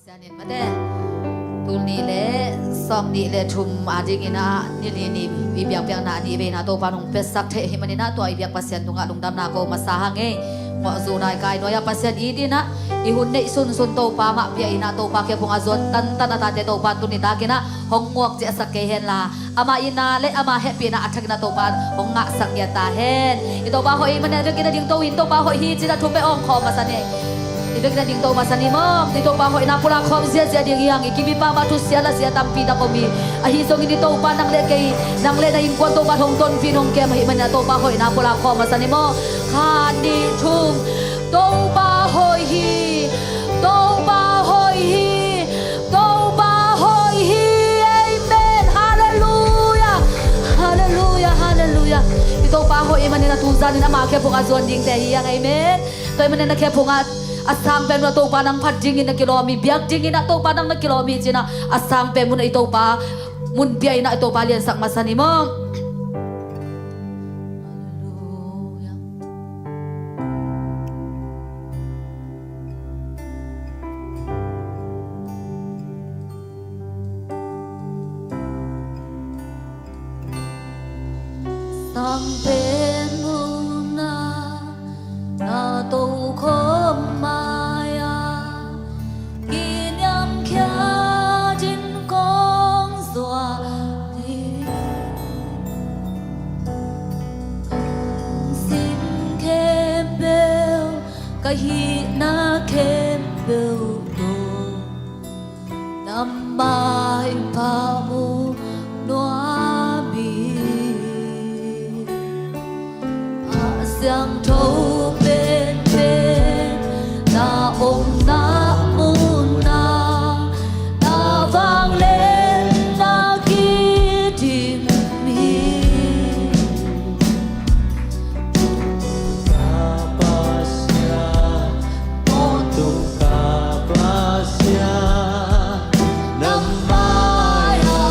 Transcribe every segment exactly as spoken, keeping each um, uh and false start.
Danin mate, tul nih le sawm nih le thum adingin ah, ni li ni i biakpiakna a nih veina Topa nong piaksak thei ahih manin ah, tua i biak Pasian tungah lungdamna ko masa hang ei. Mawhzuh nai kai nuai-ah Pasian it in ah, i hun neih sunsun Topa mah pia in ah, Topa khephung a zuan tantan a tate Topa tuni takin ah hong nguak ciahsak kei henla, ama itna le ama hehpihna a thakin ah Topa hong ngahsak ngiat ta hen. I Topa hoih ahih manin a vekin a dingto in, Topa hoih hi ci-in ah thumpeh awng khawm masa ni. I vekin a dingto masa ni maw. I Topa hoihna pulak khawm ziahziah ding hi hang. I kim i pam ah thusia lasia tampi tak om hi. Ahi zongin i Topa nang le kei, nang le na innkuan Topa hong tonpih in hong kem ahih manin ah Topa hoihna pulak khawm masa ni maw. Khat, nih, thum. Topa hoih hi. Topa hoih hi. Topa hoih hi. Amen. Halleluiah. Halleluiah. Halleluiah. I Topa hoih ahih manin a tuzanin ama khephung a zuan dingte hi hang. Amen. Tua ahih manin a khephung ah a sang pen mun ah Topa nang phat dingin na kilawm hi. Biak dingin ah Topa nang na kilawm hi ci-in ah, a sang pen mun ah i Topa mun pia in ah i Topa liansak masa ni maw. Halleluiah. Sang pen mun ah na tokhawm mai-ah, kiniamkhiat in kong zuak hi. Lungsim khempeuh, ka hihna khempeuh tawh na maipha uh nuam hi. A siangtho penpen na omna mun ah, na vangliatna kidim hi. Ka Pasian, motu ka Pasian, na mai-ah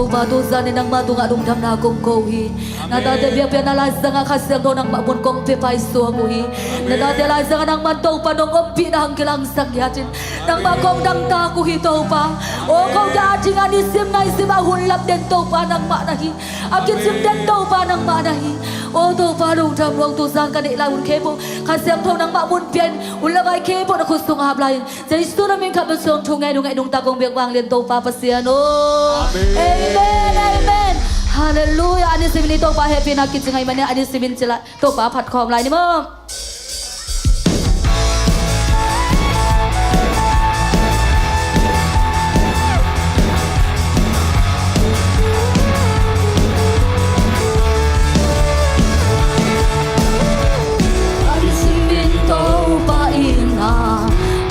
Topa, tuzan in nangmah tungah lungdamna kong ko hi. Na tate biakpiakna laizangah Kha Siangtho nangmah mun kong pia paisuak uh hi. Na tate laizangah nangman Topa nong ompihna hong kilangsak ngiatin nangmah kong dangtak uh hi Topa. O ko adingin nisim naisim a hun lap den Topa nangmah na hi. A kicim den Topa nangmah na hi. O Topa lungdam lua, tuzan ka neih lai hun khempeuh Kha Siangtho nangmah mun pia in, hun le vai khempeuh na khut sungah ap lai in. Jesu na min khap bek suang thu ngen uh, ngen nungta kong biak vanglian Topa Pasian aw. Amen. Amen, amen. Halleluiah. A nisimin i Topa hehpihna kici ngei manin a nisimin ci lai, Topa phat khawm lai ni maw. A nisimin Topa itna,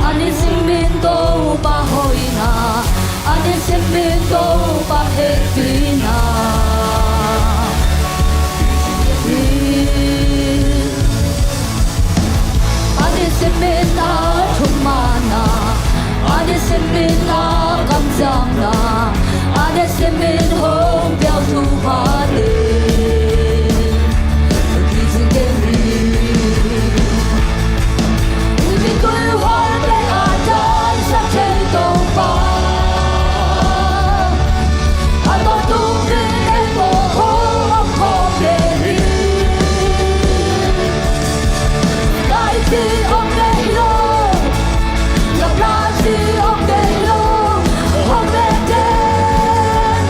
a nisimin Topa hoihna, a nisimin Topa hehpihna. A nisimin a thumanna, a nisimin a kamciamna, a nisimin hong piak thupha te. Kicing kei hi. I mituihual pen a taisak thei Topa. A tawntung ding ei mawk hong om khawm kei hi. Daite om ngei lo, laplate om ngei lo, om ngei den.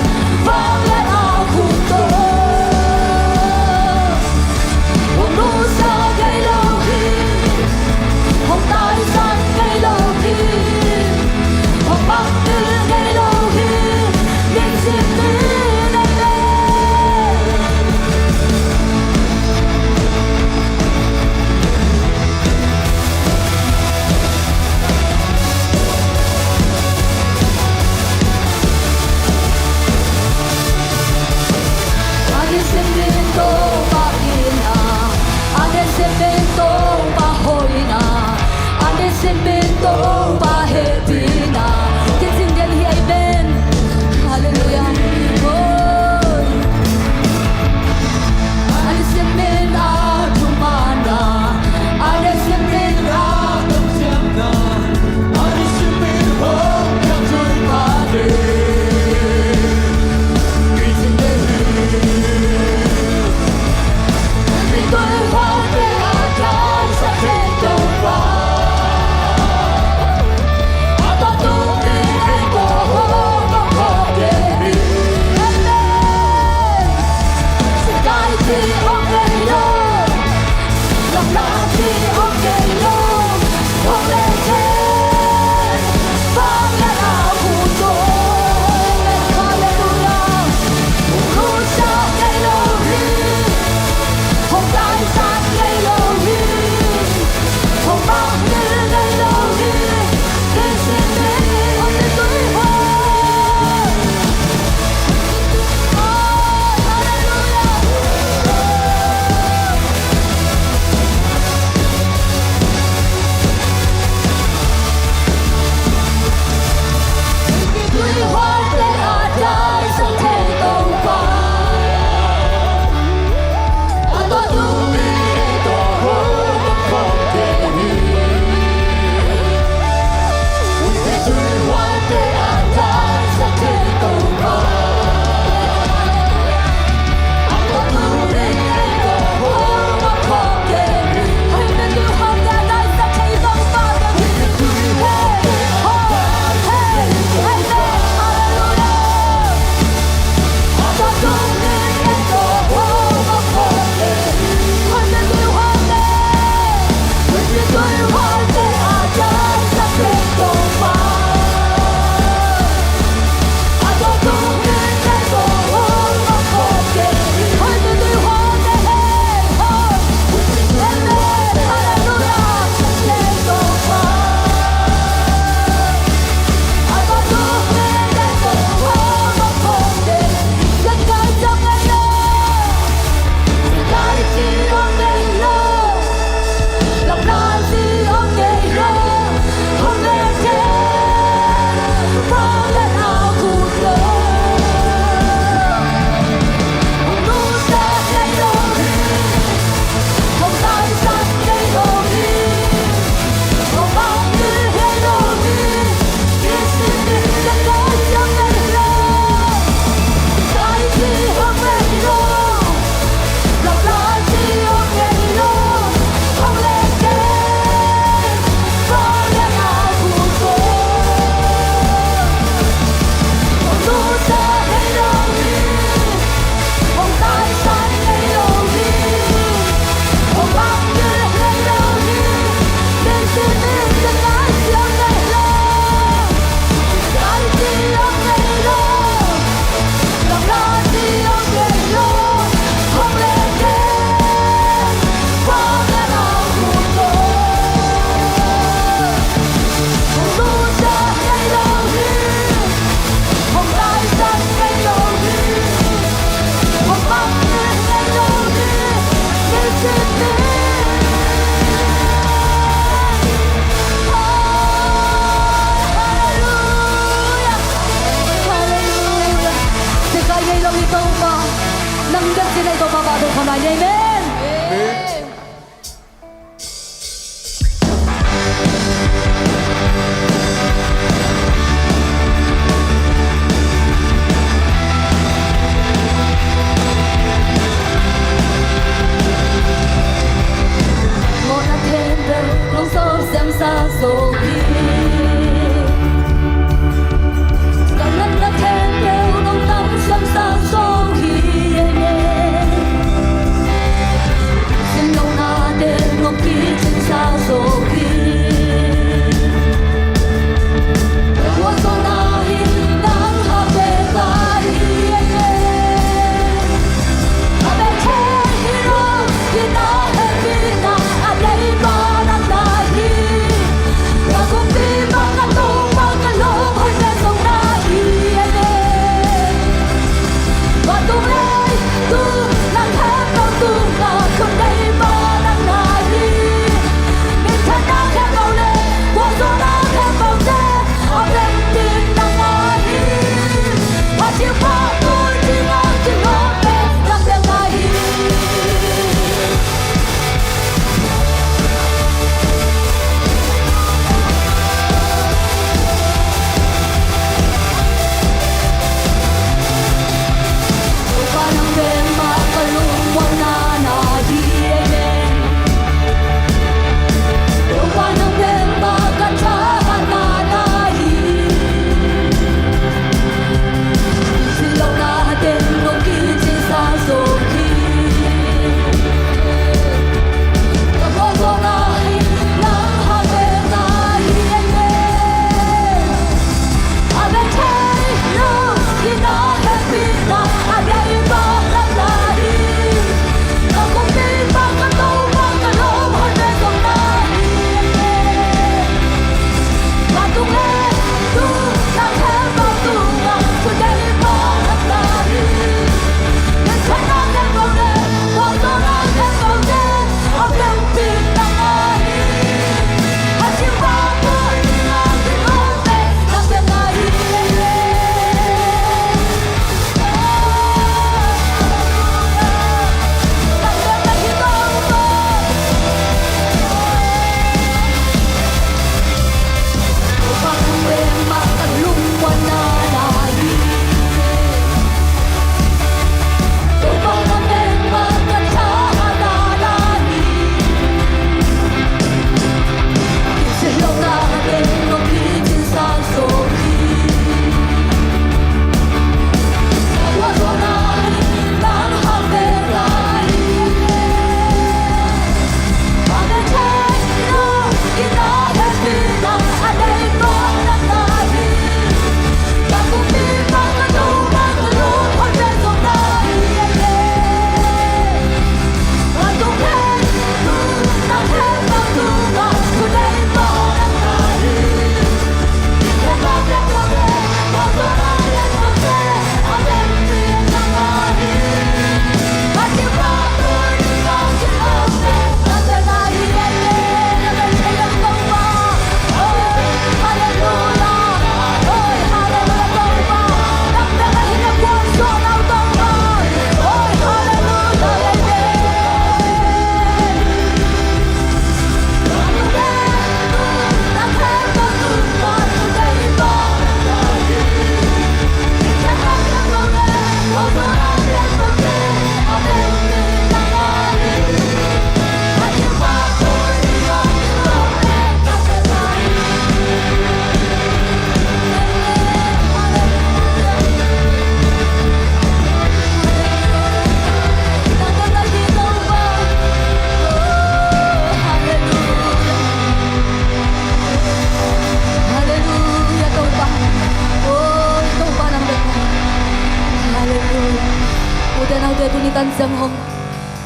Tan ciang hong,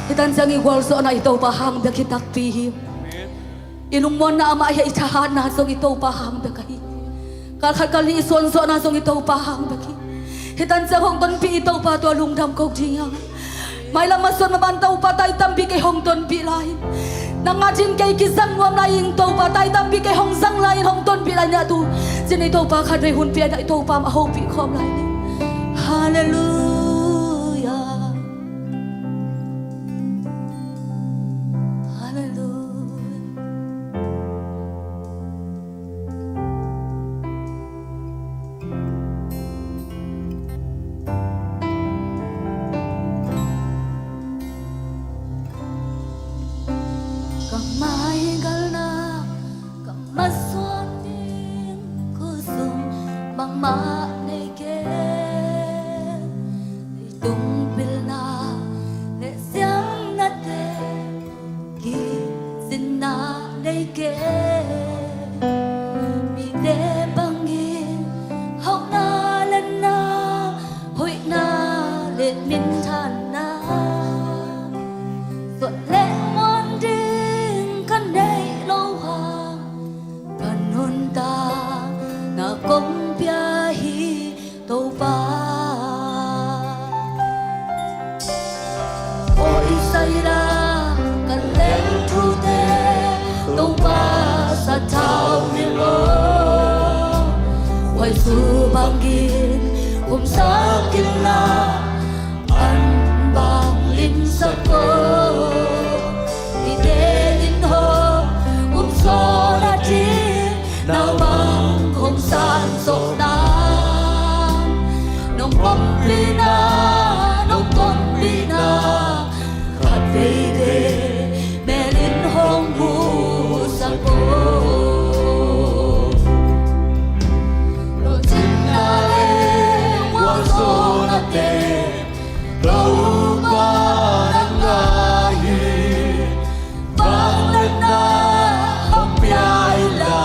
hih tan ciang i gualzawhna i Topa hang bek hi takpi hi. I lungmuanna amah hi a, i thahatna zong i Topa hang bek ahi. Kalkhat kalnih i suanzawhna zong i Topa hang bek hi. Hih tan ciang hong tonpih i Topa tua lungdam ko ding hi hang. Mailam a suan maban Topa tai tampi kei hong tonpih lai in. Nang a ding kei kizang nuam lai in Topa tai tampi kei hong zang lai in hong tonpih lai in a tu. Cin i Topa khatvei hun pia in a i Topa mah hopih khawm lai in. Halleluia. Halleluia. Ka maigalna, ka masuan ding khuzum bangmah nei kei. Leitung pilna le siamnate, kizinna nei kei. Mite bangin hauhna le na, hoihna le minthanna, suan le muan ding ka neih loh hang, ka nuntakna kong pia hi Topa. Oi saila ka leng thute, Topa sathau ni lo. Oi su bangin um sakin la, an bang limsak ko. Mite in hong um sawn a ding, nau bang hong san sawh na. Nong ompihna, nong tonpihna, khat veivei mel in hong musak ko. Lawhcinna le gualzawhnate, Topa nang ahi. Vangliatna hong pia in la,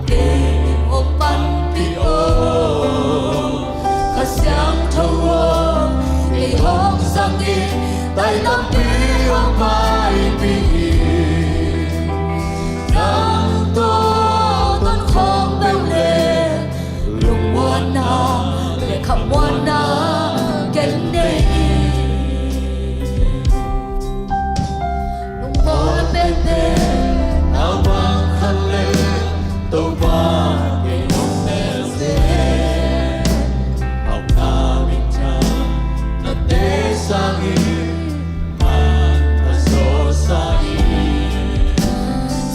kei hong panpih o. Kha Siangtho aw, kei hong zang in, tai tampi hong paipih in. Nang tawh tonkhawm peuh le, lungmuanna le khamuanna ken nei hi. Lungmuan penpen nau bang khat le, Topa kei hong tel zen. Hauhna minthanna te sangin, man ka sawsa in.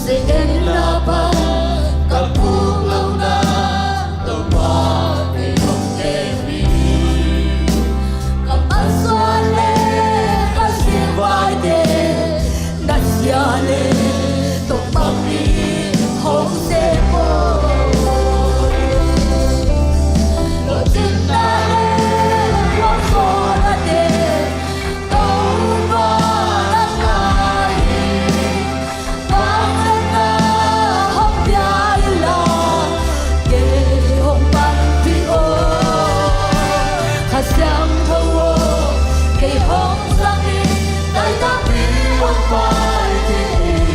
Zen la pan ka puk lohna, Topa kei hong kem in. Ka masuan le ka singvaite, na sia le Topa mi hong sem o. Lawhcinna le gualzawhnate, Topa nang ahi. Vangliatna hong pia in la, kei hong panpih o. Kha Siangtho aw, kei hong zang in, tai tampi hong paipih in.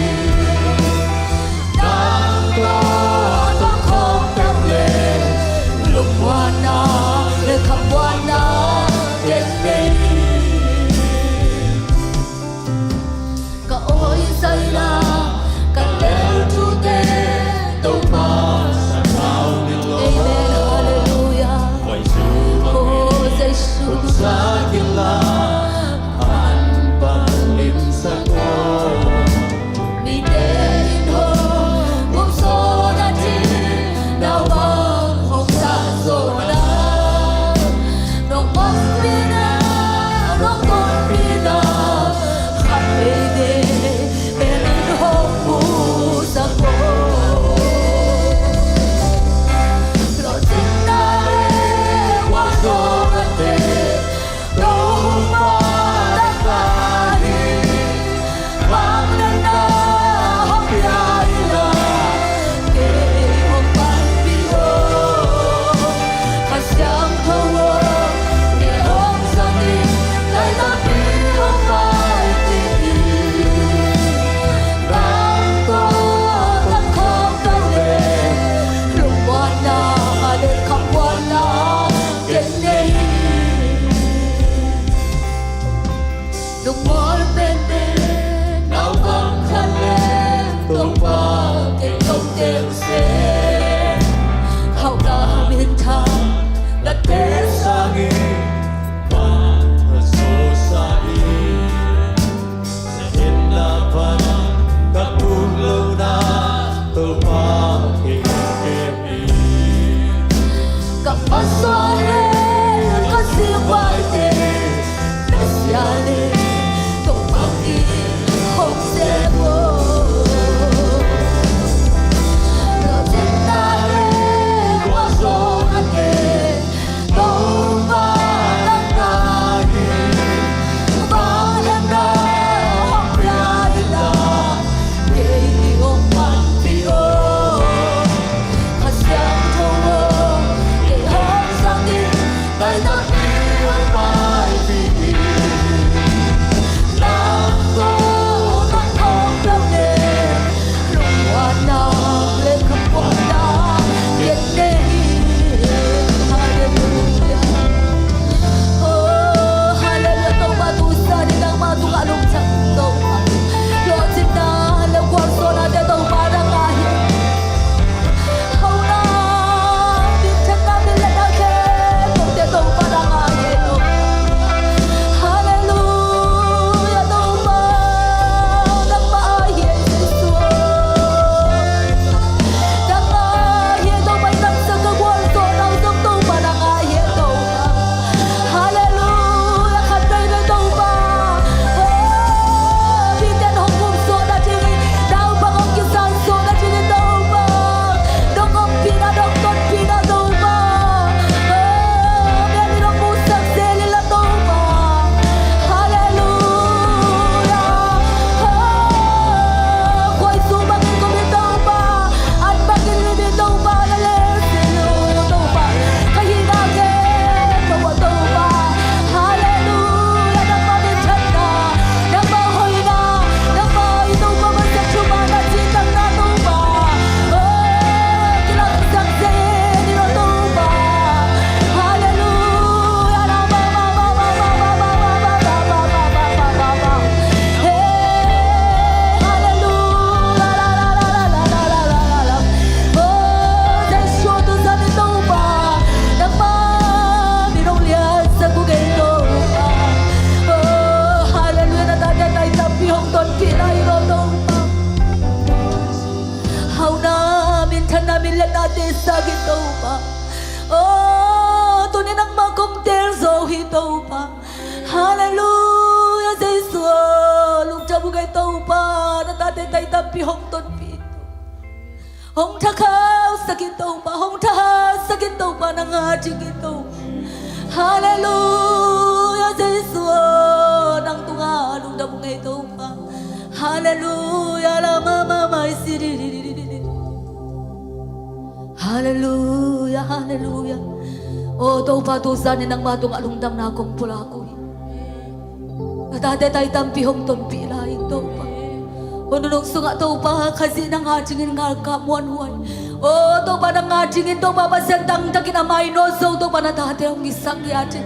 Topa. Oh, tuni nangmah kong teel zo hi Topa. Halleluia, Jesu. Lungdam ung ei Topa, na tate tai tampi hong tonpih in. Hong thakhausak in Topa, hong thahatsak in Topa, nang a dingin Topa. Halleluia, Jesu. Nang tungah lungdam ung ei Topa. Halleluia, la ma ma mai si di di di di di. Halleluia, halleluia. Oh Topa, tuzan in nangmah tungah lungdamna kong pulak uh hi. Na tate tai tampi hong tonpih lai in Topa. Hong nunung sungah Topa, Khazih nang a dingin ngalkap muanhuai. Oh Topa, nang a dingin Topa, Pasian dangtakin a mainawt zo Topa, na tate hong hisak lai in.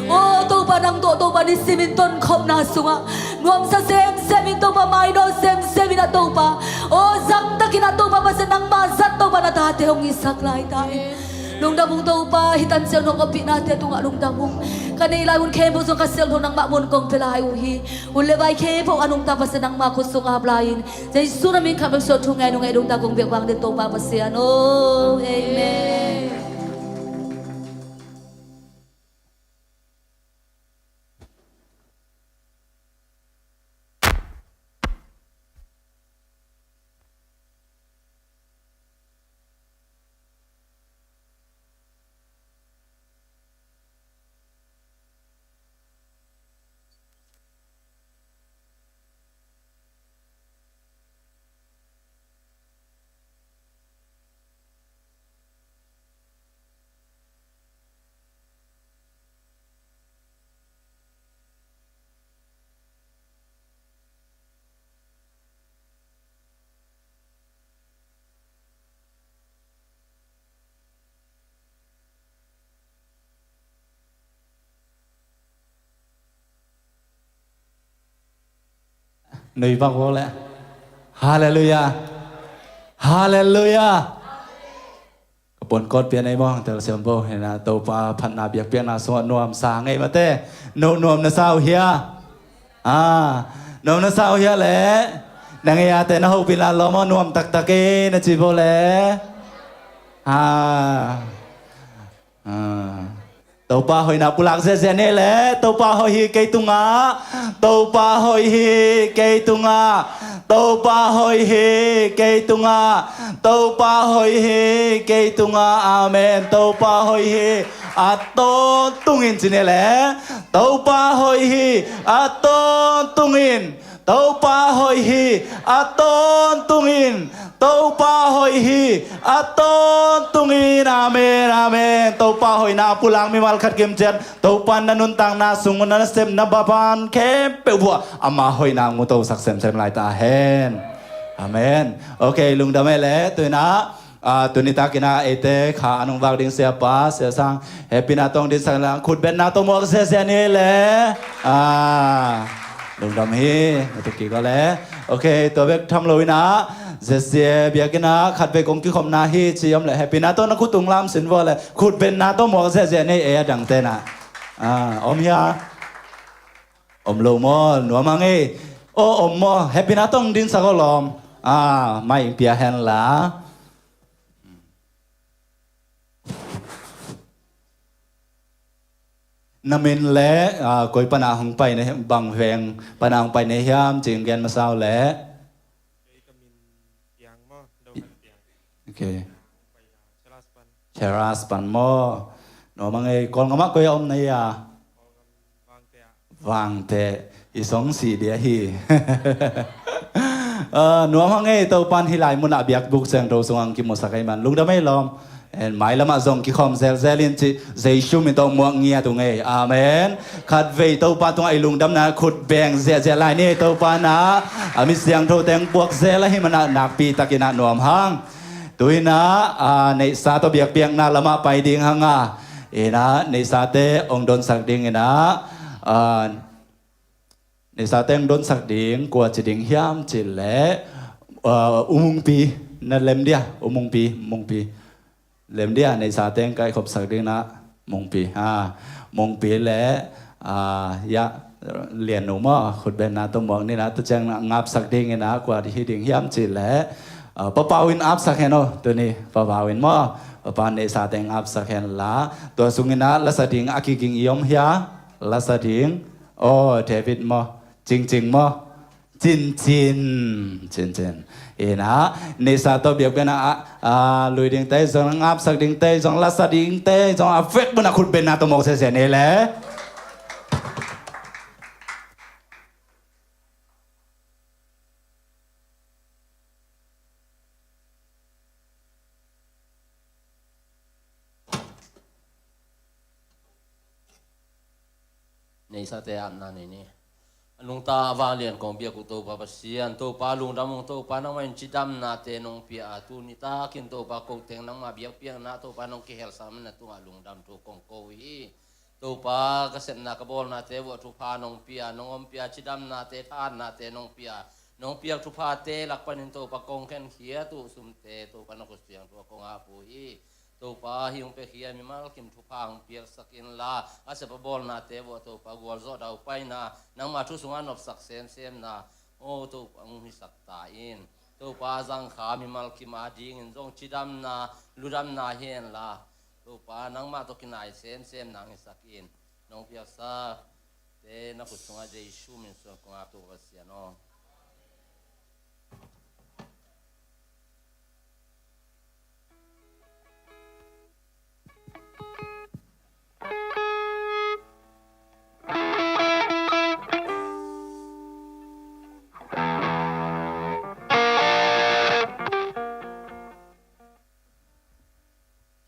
Oh Topa, nang tawh Topa, nisimin tonkhopna sungah nuamsa semsem in Topa, mainawt semsem in ah Topa. Oh zangtakin ah Topa, Pasian nangmah zat Topa, na tate hong hisak lai ta in. Lungdam ung Topa, hih tan ciang nong opihnate tungah lungdam ung. Ka neih lai hun khempeuh zong ka siangtho nangmah mun kong pia lai uh hi. Hun le vai khempeuh a nungta Pasian nangmah khut sung ap lai in. Jesu na min khat bek suang thu ngen ung ei, lungdam kong biak vang den Topa Pasian. Oh, amen. Nui bak vo le. Halleluia. Halleluia. Ka puan kawt pian ei maw, tel siam bo. Hi na, Topa phatna biakpiakna sungah nuamsa ngei mate. No nuam na sa uh hia? Ah, nuam na sa uh hia le? Na ngei a te na hopih la lawm aw, nuam taktak e na ci bo le. Ah. Ah. Topa hoihna pulak ziahziah ni le, Topa hoih hi kei tungah, Topa hoih hi kei tungah, Topa hoih hi kei tungah, Topa hoih hi kei tungah, amen. Topa hoih hi a tawntungin ci ni le, Topa hoih hi a tawntungin. Topa hoih hi a tawntungin, Topa hoih hi a tawntungin. Amen, amen. Topa hoihna a pulak mimal khat kimciat, Topa na nuntakna sung, na nasepna baban khempeuh buah ama hoihna mu tosak semsem lai ta hen. Amen. Ok, lungdam ei le, tu-in ah, ah, tuni takin ah eite kha a nung vak ding siapa, sia sang, hehpihna tawh hong dinsak lang, khutbetna tawh muak ziahziah ni le. Ah, lungdam hi, na tuk kik aw le. Ok, tua bek tham lo-in ah, J C A biakinn ah khatvei kong kikhopna hi ci om le, hehpihna tawh na khut tung lam sin vua le, khutbetna tawh muak ziahziah ni ei a dangte na. Ah, om hia? Om lo maw, nuam hang ei. Aw, om maw, hehpihna tawh hong dinsak aw lawm. Ah, mai pia hen la. Na min le, ah, koi pana hong pai na, bang veng pana hong pai na hiam, ci-in gen masa uh le. Kei ka min Piang maw, Do Kan Piang. Ok. Pai, ah, Cheras pan. Cheras pan maw. Nuam hang ei, Kawlngam ah koi a om na hia? Kawlngam Vangteh ah. Vangteh. I song si dia hi. Ah, nuam hang ei, Topan hih lai munah biakbuk siangtho sungah hong kimusak ei man. Lungdam ei lawm. En, mailamah zong kikhawm zelzel in ci, Jesu min tawh muak ngiat ung ei. Amen. Khatvei Topa tungah i lungdamna khut beng ziahziah lai ni, Topa na a mi siangtho teng puak zel ahih manah nakpi takin ah nuam hang. Tu-in ah, ah, neihsa tawh biakpiakna lamah pai ding hang a. In ah, neihsate hong donsak ding in ah, ah, neihsa teng donsak ding, kua ci ding hiam cih leh, uh, U Mungpi, na lem dia, U Mungpi, Mungpi. Lem dia, neihsa teng kaikhopsak ding na, Mungpi. Ha, Mungpi le, uh, ya, Lian Nu maw, khutbetna tawh muak ni na, tua ciang na ngapsak ding in ah, kua hi ding hiam cih leh, Ah, Pa Pau in apsak hen aw, tuni Pa Pau in maw, Pa Pau neihsa teng apsak hen la. Tua sungin ah lasa ding a kiging i om hia? Lasa ding, aw, David maw, Cingcing maw, Cincin, Cincin. Ina, neihsa tawh biakpiakna ah, ah, lui dingte zong, apsak dingte zong, lasa dingte zong a vekpi-in a khut bengna tawh mawk sese ni le. Neihsate apna nei ni. A nungta a vanglian kong biak uh Topa Pasian, Topa lungdam ung. Topa nangmah in cidamnate nong pia a, tuni takin Topa ko teng nangmah biakpiakna Topa nong kihelsak man a tungah lungdam thu kong ko hi. Topa, ka sepna ka bawlnate vuah thupha nong pia, nong ompia, cidamnate, thahatnate nong pia, nong piak thuphate lak panin Topa kong khenkhiat uh sumte Topa na khut siangtho ah kong ap uh hi. Topa, hih hong piakhia mimal kim thupha hong piaksak inla, a sep a bawlnate vuah Topa gualzawh daupaina, nangmah thu sungah nopsak semsemna, aw Topa hong hisak ta in. Topa, zangkha mimal kim adingin zong cidamna, ludamna hi henla, Topa, nangmah tawh kinai semsem nang hisak in. Nong piaksakte na khut sungah Jesu min suang kong ap uh Pasian aw.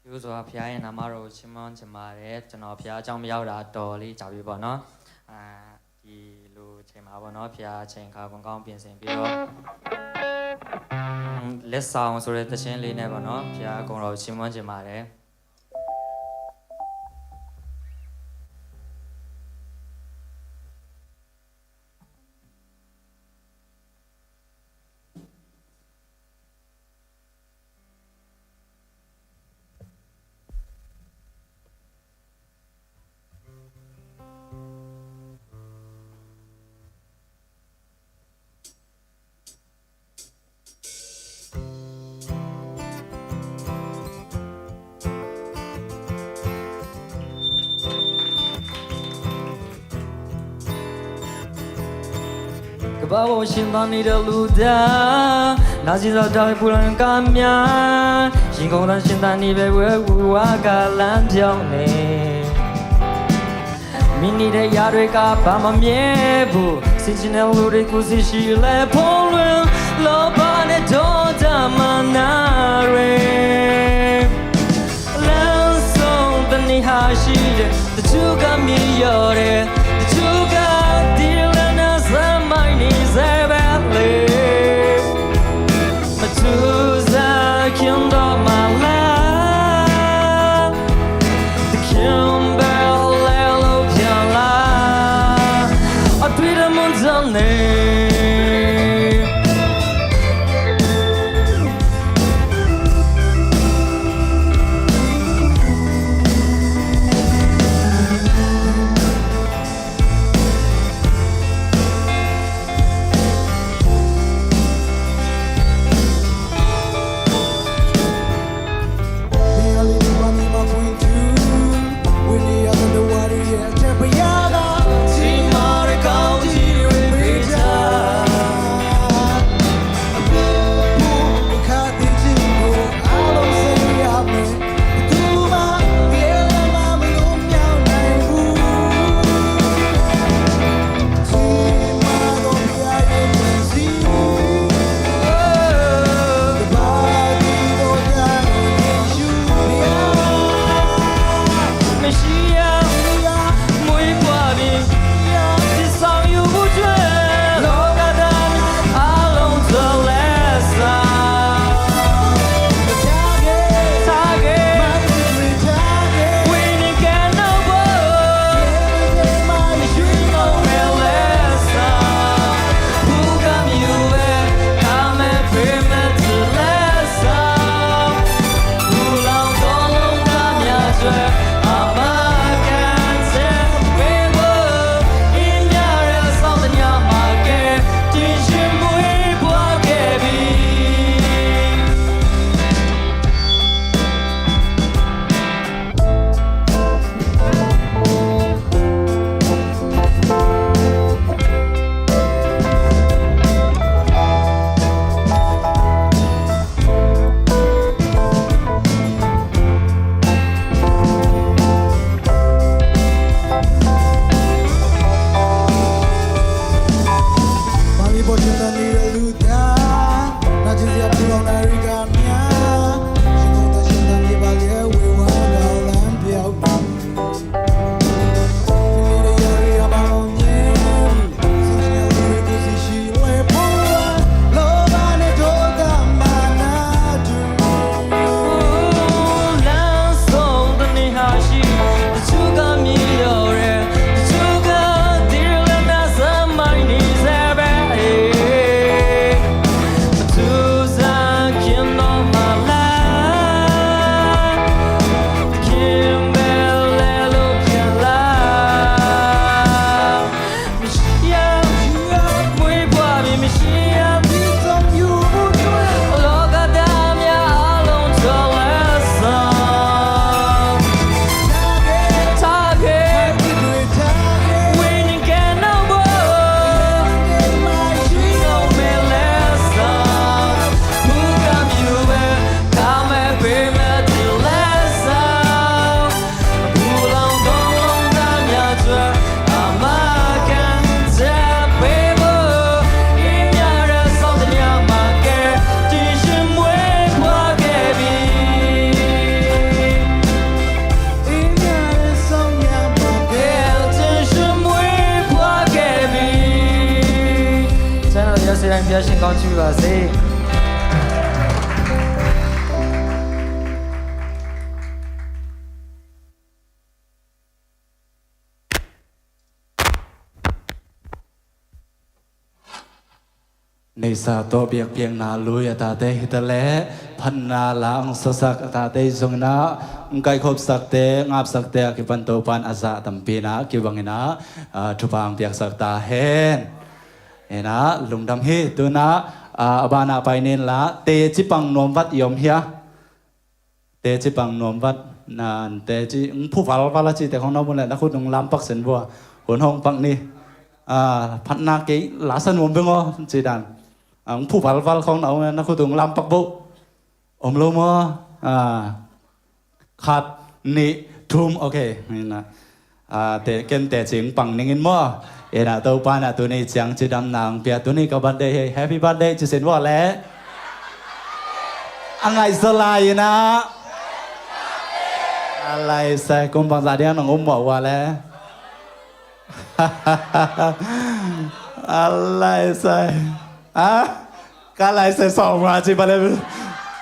Kiu Zua Phia in Amaro Chimon Chimare, Chano Phia Chang Miao Da Doli Chabi Bono, Kilu Chema Bono, Phia Cheng Kha Kong Kong Pin Sing Pio. Let's sound so that the Chin Line Bono, Phia Kong Ro Chimon Chimare. Ka ba wo shin tan ni da lu da, na si sa da bu lan ka mya, shin kong tan shin tan ni be we wu wa ka lan pyong ne. Mini de ya dwe ka ba ma mye bu, sin chin ne lu de ku si shi le pong lwe, lo ba ne do da ma na re. Lan song da ni ha shi de, da chu ka mi yo de, da chu ka di le na sa mai ni se ba le. Matuza kian dawh mah la, the kian bel le lo pian la, a tui da mun zang nei. Sing la sing. Neihsa tawh biakpiakna lui a tate hi ta leh, phatna la hong sasak a tate zong in ah, hong kaikhopsakte, hong apsakte a kipan Topa in a zah tampi in ah kibang in ah, ah, thupha hong piaksak ta hen. In ah, lungdam hi. Tu in ah, ah, a ban ah pai ni in la, teci pang nuam vat i om hia? Teci pang nuam vat, na, teci, hong phu valval a cihte khong na om leh, na khut hong lampak sen vua. Hun hong pak ni. Ah, phatna kei la sa nuam beng aw, ci dan. Ah, hong phu valval khong na om leh, na khut hong lampak bo. Om lo maw? Ah, khat, nih, thum, ok. Ni na. Ah, te, ken teci pang ning in maw. In ah Topa in ah tuni ciang cidamna hong pia, tuni ka birthday hi, happy birthday ci sin vua leh. A ngaihzaw lai in ah. A lai sai, kum bangzah ding a nong um mawh vua leh. A lai sai. Ah? Ka lai sai sawm nga ci ba leh.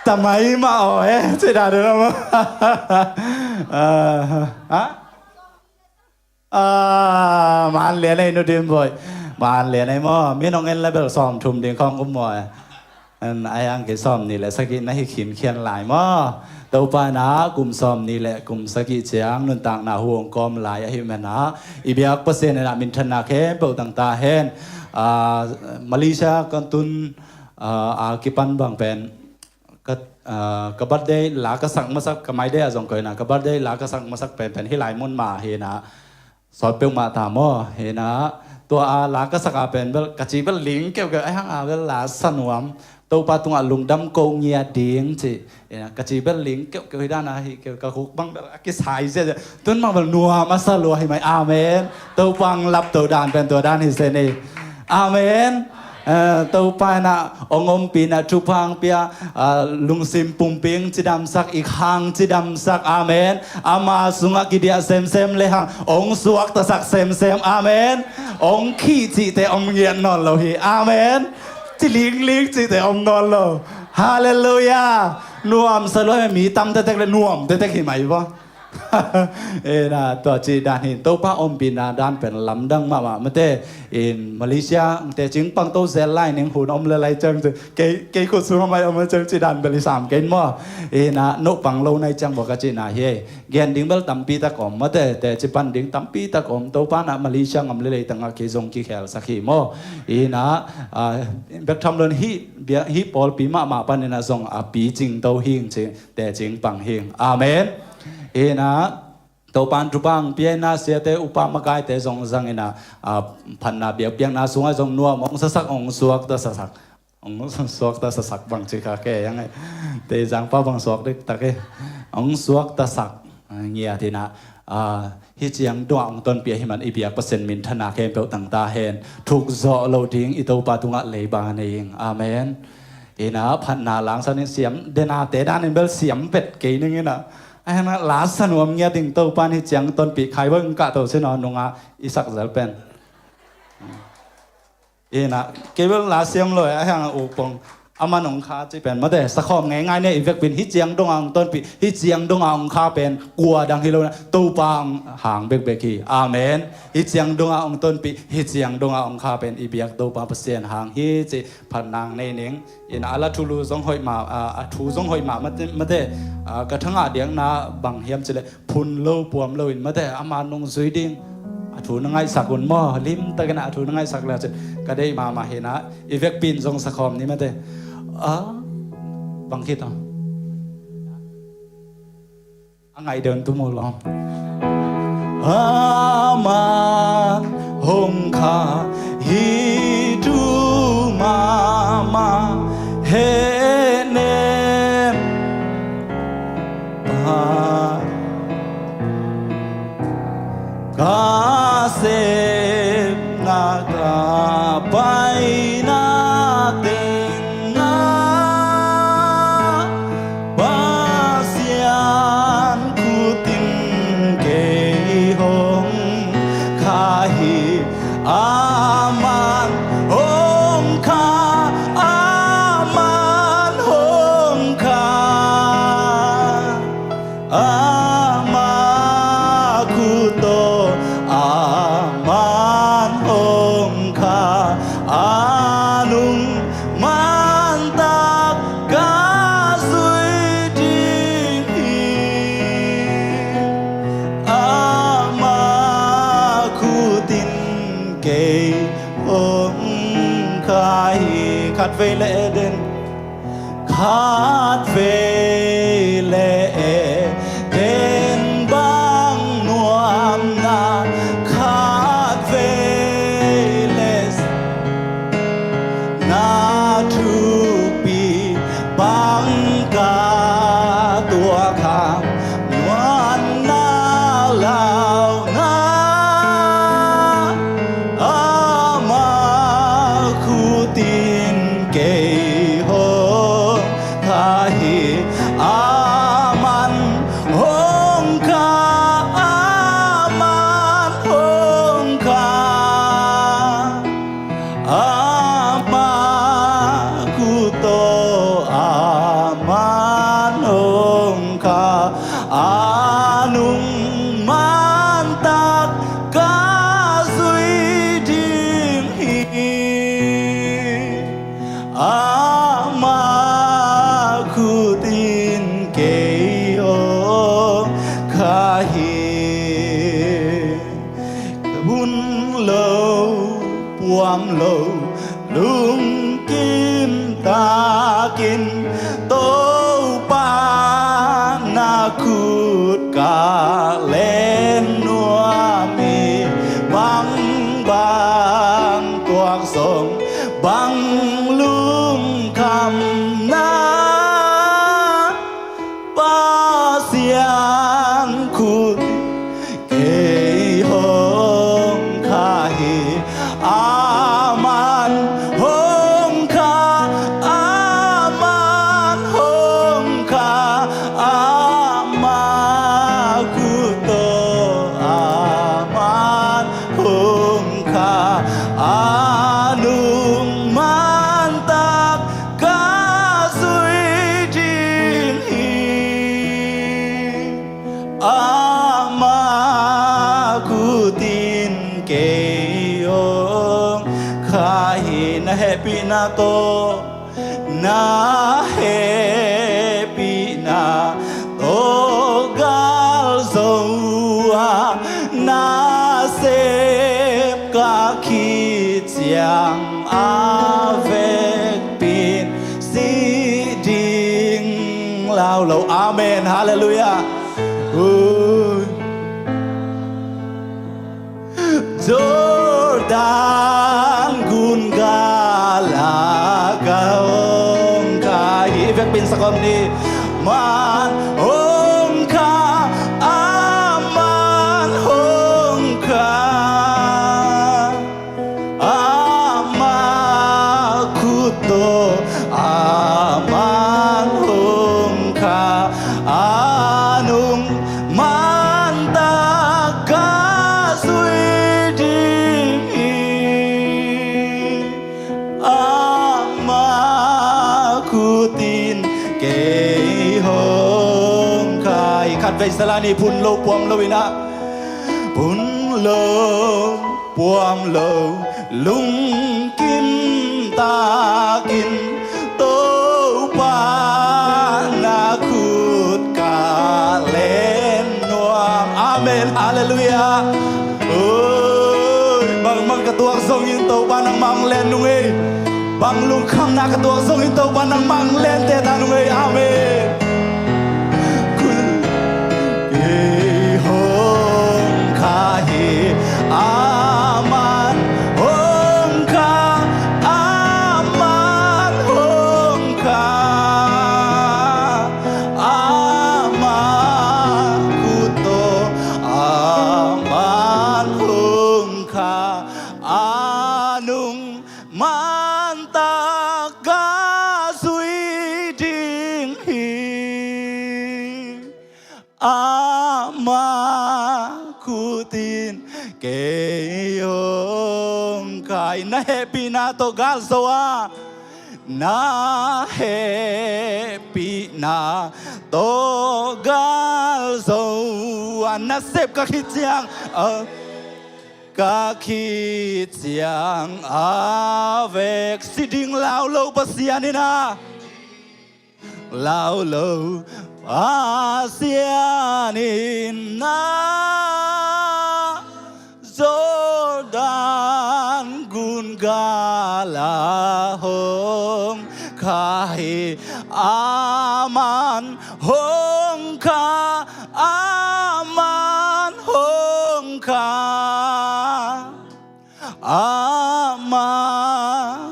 Ta mai mah aw eh, ci dan deuh maw. Ah, ha? Ah, man lian ei Nu Dim Bawi. Man lian ei maw. Mi nong en leh bel sawm thum ding khong um maw eh. En, a hiang kei sawm nih leh sagih na hi khinkhian lai maw. Topa in ah kum sawm nih leh kum sagih ciang nuntakna hu hong kawm lai ahih man ah, i biak Pasian in ah minthanna khempeuh tang ta hen. Ah, Malaysia ka tun, ah, a kipan bang pen, ka, ah, ka birthday la ka sak masak, ka My Day ah zong koih in ah, ka birthday la ka sak masak penpen hih lai mun mah hi in ah, sawt peuhmah ta maw. Hi in ah, tua a la ka sak a pen bel, ka ci bel ling keuhkeuh, a hiang a bel la sa nuam. Topa tungah lungdam ko ngiat ding ci. Hi in ah, ka ci bel ling keuhkeuh hi dan a hi keuh, ka khuk bang bel a kisai ziahziah. Tun bang bel nuam a sa lua hi mai. Amen. Topa hong lapto dan pen tua dan hi se ni. Amen. Eh, Topa in ah hong ompih in ah thupha hong pia, ah, lungsim pumpi hong cidamsak, i kha hong cidamsak. Amen. Ama sungah kidiah semsem lehang hong suaktasak semsem. Amen. Hong khih cihte om ngiat nawn lo hi. Amen. Ci lingling cihte om nawn lo. Halleluiah. Nuam sa lua hi, mi tam tektek leh nuam tektek hi mai vua. Hi in ah, tua ci dan hi. Topa ompihna dan pen lamdang mahmah mate. In Malaysia, teci pang to zel lai ning, hun om leh lai ciang ci. Kei, kei khut sung a mai om ciang ci dan bel i sam kei maw. Hi in ah, no pang lo nai ciang vua ka cihna hi. Gen ding bel tampi tak om mate, teci pan ding tampi tak om. Topa in ah Malaysia gam leh leitang ah kei zong kikhelsak hi maw. Hi in ah, ah, bek tham lo in hih, bia, hih pawlpi mahmah pan in ah zong a picing to hing ci. Teci pang hing. Amen. Hi in ah, Topa in thupha hong pia in ah, siate, upa makaite zong zang in ah, ah, phatna biakpiakna sungah zong nuam hong sasak, hong suakta sasak. Hong suakta sasak bang ci kha kei ang eh. Tei zangpa bang suak diktak eh. Hong suakta sak. Ah, ngiat in ah, ah, hih ciang dongah hong tonpih ahih man i biak Pasian minthanna khempeuh tang ta hen. Thuk zawh loh ding i Topa tungah leiba nei ing. Amen. Hi in ah, phatna la hong sa ning, siam, denate dan in bel siam pet kei ning in ah. A hiang ah, la sa nuam ngiat ding, Topa in hih ciang tonpih khai bang kah to sin aw, nung ah i sak zel pen. Hi in ah, kei bel la siam lo eh, a hiang ah, u pong. Aman hong kha ci pen mate, sakhawm ngeingai ni, i vekpi in hih ciang dongah hong tonpih, hih ciang dongah hong kha pen kua dang hi lo in ah, Topa hang bekbek hi. Amen. Hih ciang dongah hong tonpih, hih ciang dongah hong kha pen i biak Topa Pasian hang hi ci. Phatna nei ning. Hi in ah, a la thulu zong hoih mah, ah, a thu zong hoih mah mate, mate, ah, ka thangah diakna bang hiam ci leh, phun lo puam lo in mate, ama nung zui ding. A thu na ngaihsak un maw, limtak in ah a thu na ngaihsak leh ci. Ka deih mahmah hi in ah, i vekpi in zong sakhawm ni mate. Ah, bang khit aw. A ngaih deuh in tum uh lawm. Aman hong kha hi tu mahmah hehnem pa, ka sepna ka paina tengah Pasian khut in kei hong kha hi. Aman hong kha a Khatvei le Eden, khatvei le Eden bang nuamna, khatvei le na thupi bang ka tuak hang, nuamna launa ama khut in kei hong kha hi. Aman hong kha, aman hong kha. Ama khut tawh aman hong kha, a nung man tak ka zui ding hi. Ama khut in kei hong kha hi. Hun lo, puam lo, lungkim takin Topa na khut ka len nuam hi. Bang bang tuak zong, bang lungkham na Pasian khut kei hong kha hi. Aman hong kha, aman hong kha, ama khut tawh aman hong kha, a nung man tak ka zui ding hi. Ama khut in kei hong kha hi. Na hehpihna tawh, na hehpihna tawh gal zo a, na sep ka khit ciang a vekpi in si ding lau lo. Amen. Halleluiah. Ui. Jordan gun gal ah ka hong kha hi. Vekpi in sa kawm ni. Man hong kha, aman hong kha. Ama khut tawh aman hong kha, a nung man tak ka zui ding hi. Ama khut in kei hong kha hi. Khatvei sa la ni. Phun lo, puam lo in ah, phun lo, puam lo, lungkim takin Topa na khut ka len nuam. Amen. Halleluiah. Oi, bangmah ka tuak zongin Topa nangmah hong len nung ei. Bang lungkhamna ka tuak zongin Topa nangmah hong len teh ta nung ei. Amen. Kei hong kha hi, aman hong kha, aman hong kha. Ama khut tawh aman hong kha, a nung man tak ka zui ding hi. Ama khut in kei hong kha hi. Na hehpihna tawh gal zo a, na hehpihna tawh gal zo a, na sep ka khit ciang, ah, ka khit ciang a vek si ding lau lo Pasian in ah. Lau lo Pasian in ah, Jordan gun gal ah hong Ahi, aman hong kha, aman hong kha. Ama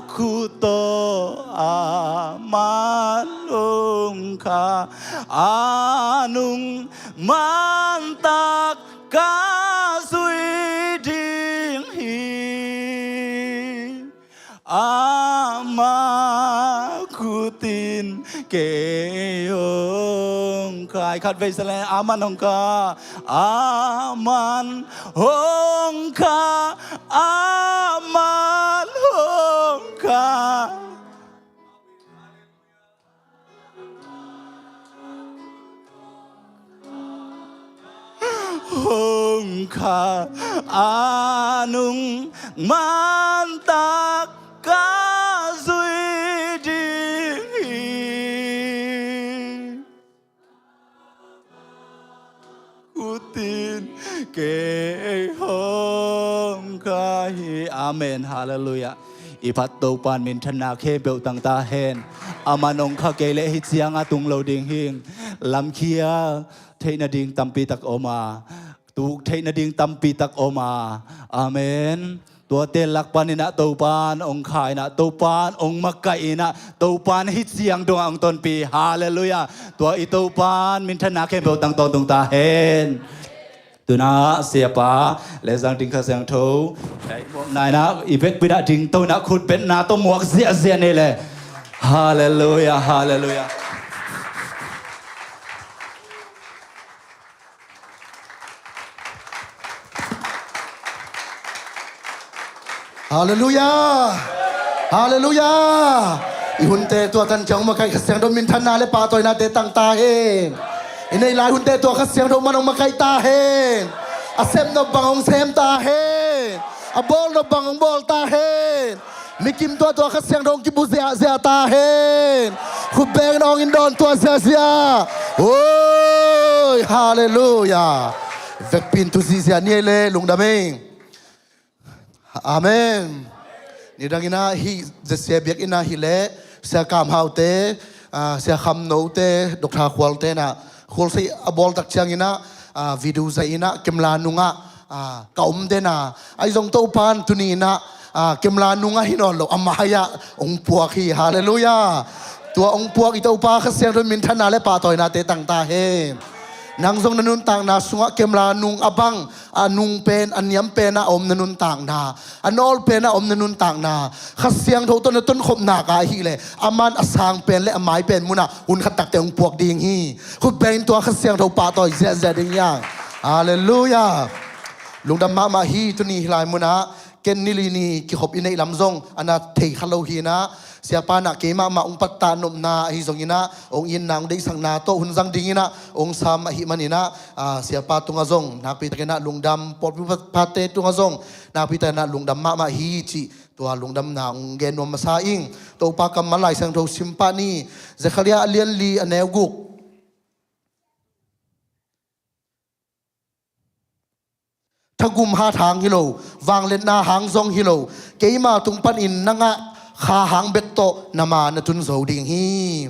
khut tawh aman hong kha, a nung mantak ka zui ding hi. Ama khut in kei hong kha. Khat vei sa le, aman hong kha, aman hong kha, aman hong kha. Hong kha, a nung mantak ka zui ding hi. Khut in kei hong kha hi. Amen. Halleluiah. I phat Topa'n minthanna khempeuh tang ta hen. Aman hong kha kei leh hih ciangah tung lo ding hing. Lamkhia theih nading tampi tak om a, tuk theih nading tampi tak om a. Amen. Tuate lak panin ah Topa'n hong kha in ah, Topa'n hong makaih in ah, Topa'n hih ciang dongah hong tonpih. Halleluiah. Tua i Topa'n minthanna khempeuh tang tawntung ta hen. Tu-in ah siapa Lezang Ding Kha Siangtho, nai in ah i vekpi-in ah dingto in ah khut betna tawh muak ziahziah ni le. Halleluiah, halleluiah. Halleluiah! Halleluiah! I hunte tua tan ciang hong makaih Kha Siangtho minthanna le pahtawinate tang ta hen. I neih lai hunte tua Kha Siangtho man hong makaih ta hen. A sep nop bang hong sem ta hen. A bawl nop bang hong bawl ta hen. Mikim tua tua Kha Siangtho hong kibu ziahziah ta hen. Khut bengin hong in dawn tua ziahziah. Oi, halleluiah. Vekpi-in tu ziahziah ni ei le, lungdam ei. Amen. Nidang in ah hih zesia biakinn ah hi leh Sia Kam Hau te, ah, Sia Kham No te, Doctor Khual te in ah, Khual Sei a bawl tak ciangin ah, ah, video zaih in ah, camera nungah, ah, ka om den a. Ahi zong Topa'n tuni in ah, ah, camera nungah hi nawn lo, a mai-ah hong puak hi. Halleluiah. Tua hong puak i Topa Kha Siangtho in minthanna le pahtawinate tang ta hen. Nang zong na nuntakna sungah camera nung a bang, a nung pen, a niam pen a om na nuntakna, a nawl pen a om na nuntakna, Kha Siangtho tawh na tonkhop nak a ahih leh, aman a sang pen le a mai pen munah hun khat takte hong puak ding hi. Khut bengin tua Kha Siangtho pahtawi ziahziah ding hi hang. Halleluiah. Lungdam mahmah hi. Tuni hih lai munah ken ni li ni kikhop i neih lam zong a na thei kha lo hi in ah, siapa in ah keimah mah hong pattah nopna ahi zongin ah, hong itna hong deihsakna tawh hun zang dingin ah hong sam ahih manin ah, ah, siapa tungah zong nakpi takin ah lungdam, pawlpi phate tungah zong nakpi takin ah lungdam mahmah hi cih tua lungdamna hong gen nuam masa ing. Topa kammal Lai Siangtho sim pah ni. Zekhariah a lian li a neu guk. Thagum hat hang hi lo, vangliatna hang zong hi lo, keima tung panin na ngah kha hang bek tawh na ma na tun zo ding hi.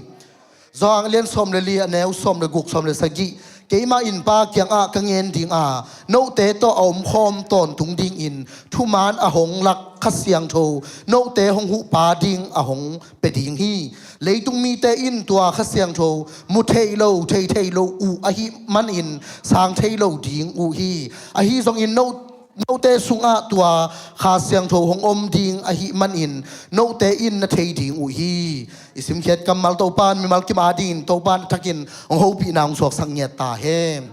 Johan a lian sawm le li a neu sawm le guk, sawm le sagih. Keimah in Pa kiangah ka ngen ding a, note tawh a omkhawm tawntung dingin thuman a hong lak Kha Siangtho note hong huh pa ding a hong pia ding hi. Leitung mite in tua Kha Siangtho mu thei lo, thei thei lo uh ahih manin sang thei lo ding uh hi. Ahi zongin no, note sungah tua Kha Siangtho hong om ding ahih manin note in na thei ding uh hi. I simkhiat kammal Topa'n mimal kim adingin Topa'n a thakin hong hopihna hong suaksak ngiat ta hen.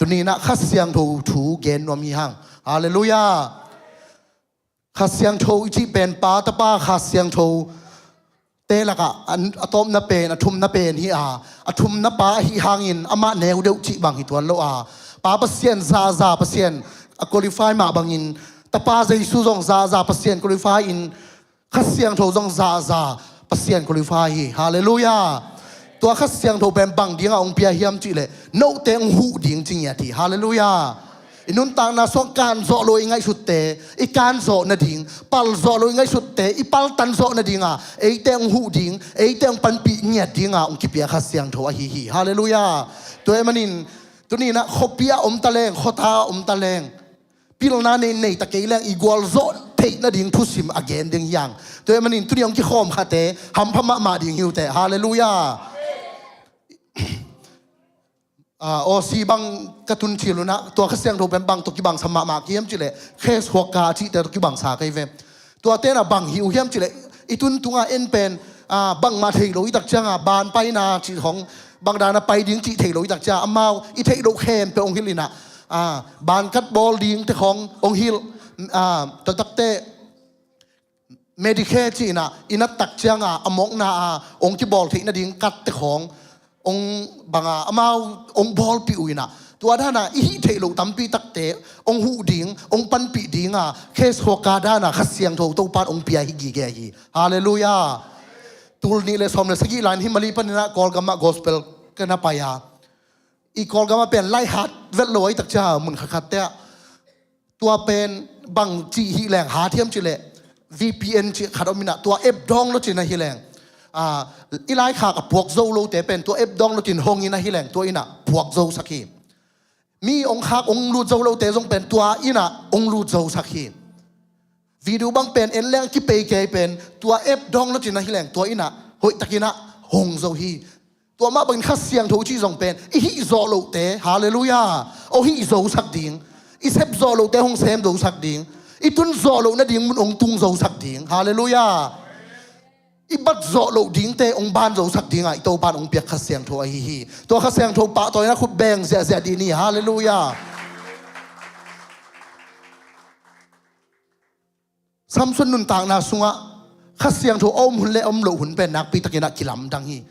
Tuni in ah Kha Siangtho thu gen nuam hi hang. Halleluiah. Kha Siangtho i cih pen Pa, Tapa, Kha Siangtho te lakah a, a tawpna pen, a thumna pen hi a, a thumna Pa ahih hangin amah neu deuh cih bang hi tuan lo a, Pa Pasian, zaza Pasian a qualify mah bangin Tapa Jesu zong zaza Pasian qualify in Kha Siangtho zong zaza Pasian qualify hi. Halleluiah. Tua Kha Siangtho pen bang dingah hong pia hiam cih leh note hong huh ding ci ngiat hi. Halleluiah. I nuntakna sungah kan zawh lo i ngaihsutte i kan zawh nading, pal zawh lo i ngaihsutte i paltan zawh nadinga eite hong huh ding, eite hong panpih ngiat dinga hong kipia Kha Siangtho ahi hi. Halleluiah. Tua ahih manin tuni-in ah khuapi ah om ta leng, khuata ah om ta leng, pilna nei nei ta kei leng i gualzawh theih nading thusim a gen ding hi hang. Tua ahih manin tuni hong kikhawm khate hampha mahmah ding hi uh teh. Halleluiah. Ah, Aussie bang ka tun cil un ah tua Kha Siangtho pen bang tawh kibangsa mahmah ka hiam cih leh, Khes Huaka a cihte tawh kibangsa ka hi ve. Tuate in ah bang hi uh hiam cih leh, i tun tungah en pen, ah, bangmah thei lo i tak ciangah ban paina cih khawng, bang dana pai ding cih thei lo i tak ciangah amau i theih loh khempeuh hong hilh in ah, ah, ban kat bawl dingte khawng hong hilh, ah, tua takte Medicare ci-in ah i nat tak ciangah a mawkna a hong kibawl theih nading katte khawng hong banga amau hong bawlpih uh in ah, tua dana i hih theih loh tampi takte hong huh ding, hong panpih dinga Khes Huaka dana Kha Siangtho Topa in hong pia hi gige hi. Halleluiah. Tul nih le sawm le sagih lai-in Himali panin ah Kawlgam ah gospel ka na pai a, i Kawlgam ah pen lai hat vet lo a, i tak ciang mun khatkhatte ah tua pen bang cih hih leng hat hiam cih leh, V P N cih khat om in ah tua app download cih na hi leng, ah, i laikhak a puak zo lote pen tua app download in hong in ah hi leng tua in ah puak zo sak hi. Mi hong khak hong lut zo lote zong pen tua in ah hong lut zo sak hi. Video bang pen en leng kipei kei pen tua app download cih na hi leng tua in ah hoihtakin ah hong zo hi. Tua mah bangin Kha Siangtho cih zong pen i hih zawh lohte, halleluiah, hong hih zo sak ding, i sep zawh lohte hong sem zo sak ding, i tun zawh loh nading mun hong tung zo sak ding, halleluiah, i bat zawh loh dingte hong ban zo sak dingah i Topa in hong piak Kha Siangtho ahi hi. Tua Kha Siangtho pahtawina khut beng ziahziah dih ni, halleluiah. Samson nuntakna sungah Kha Siangtho a om hun le a om loh hun pen nakpi takin ah kilamdang hi.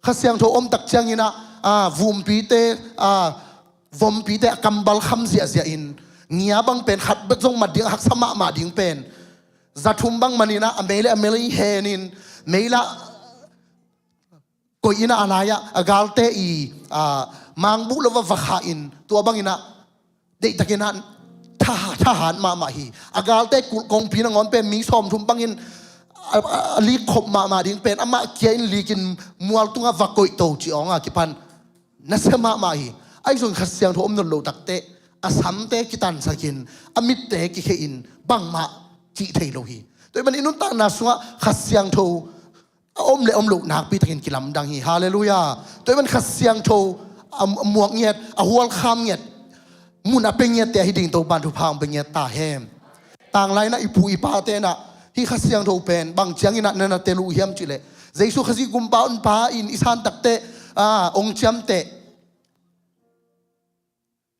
Kha Siangtho a om tak ciangin ah, ah, vumpite, ah, vompite a kambal kham ziahziah in, ngia bang pen khat bek zong mat ding a haksa mahmah ding pen za thum bang manin ah a mei le a mei hen in, mei lah koih in ah a lai-ah a galte i, ah, mangbuh lo va va khah in, tua bangin ah deihtakin ah tha, thahat mahmah hi. A galte kulh kongpi nangawn pen mi sawmthum bangin a, a, a lik khop mahmah ding pen amah kia in lik in mual tungah va koih to cih awnga kipan nasia mahmah hi. Ahi zongin Kha Siangtho om nawn loh takteh a samte kitansakin, a mitte kikheihin, bangmah cih thei lo hi. Tua ahih manin i nuntakna sungah Kha Siangtho a om le om loh nakpi takin kilamdang hi. Halleluiah. Tua ahih manin Kha Siangtho a, a muak ngiat, a hualkham ngiat, mun a pia ngiatte ahi ding Topa in thupha hong pia ngiat ta hen. Tanglai in ah i pu i pate in ah hih Kha Siangtho pen bang ciangin ah na na tel uh hiam cih leh, Jesu Khazih Kumpa Honpa in i san takteh, ah, hong ciamteh,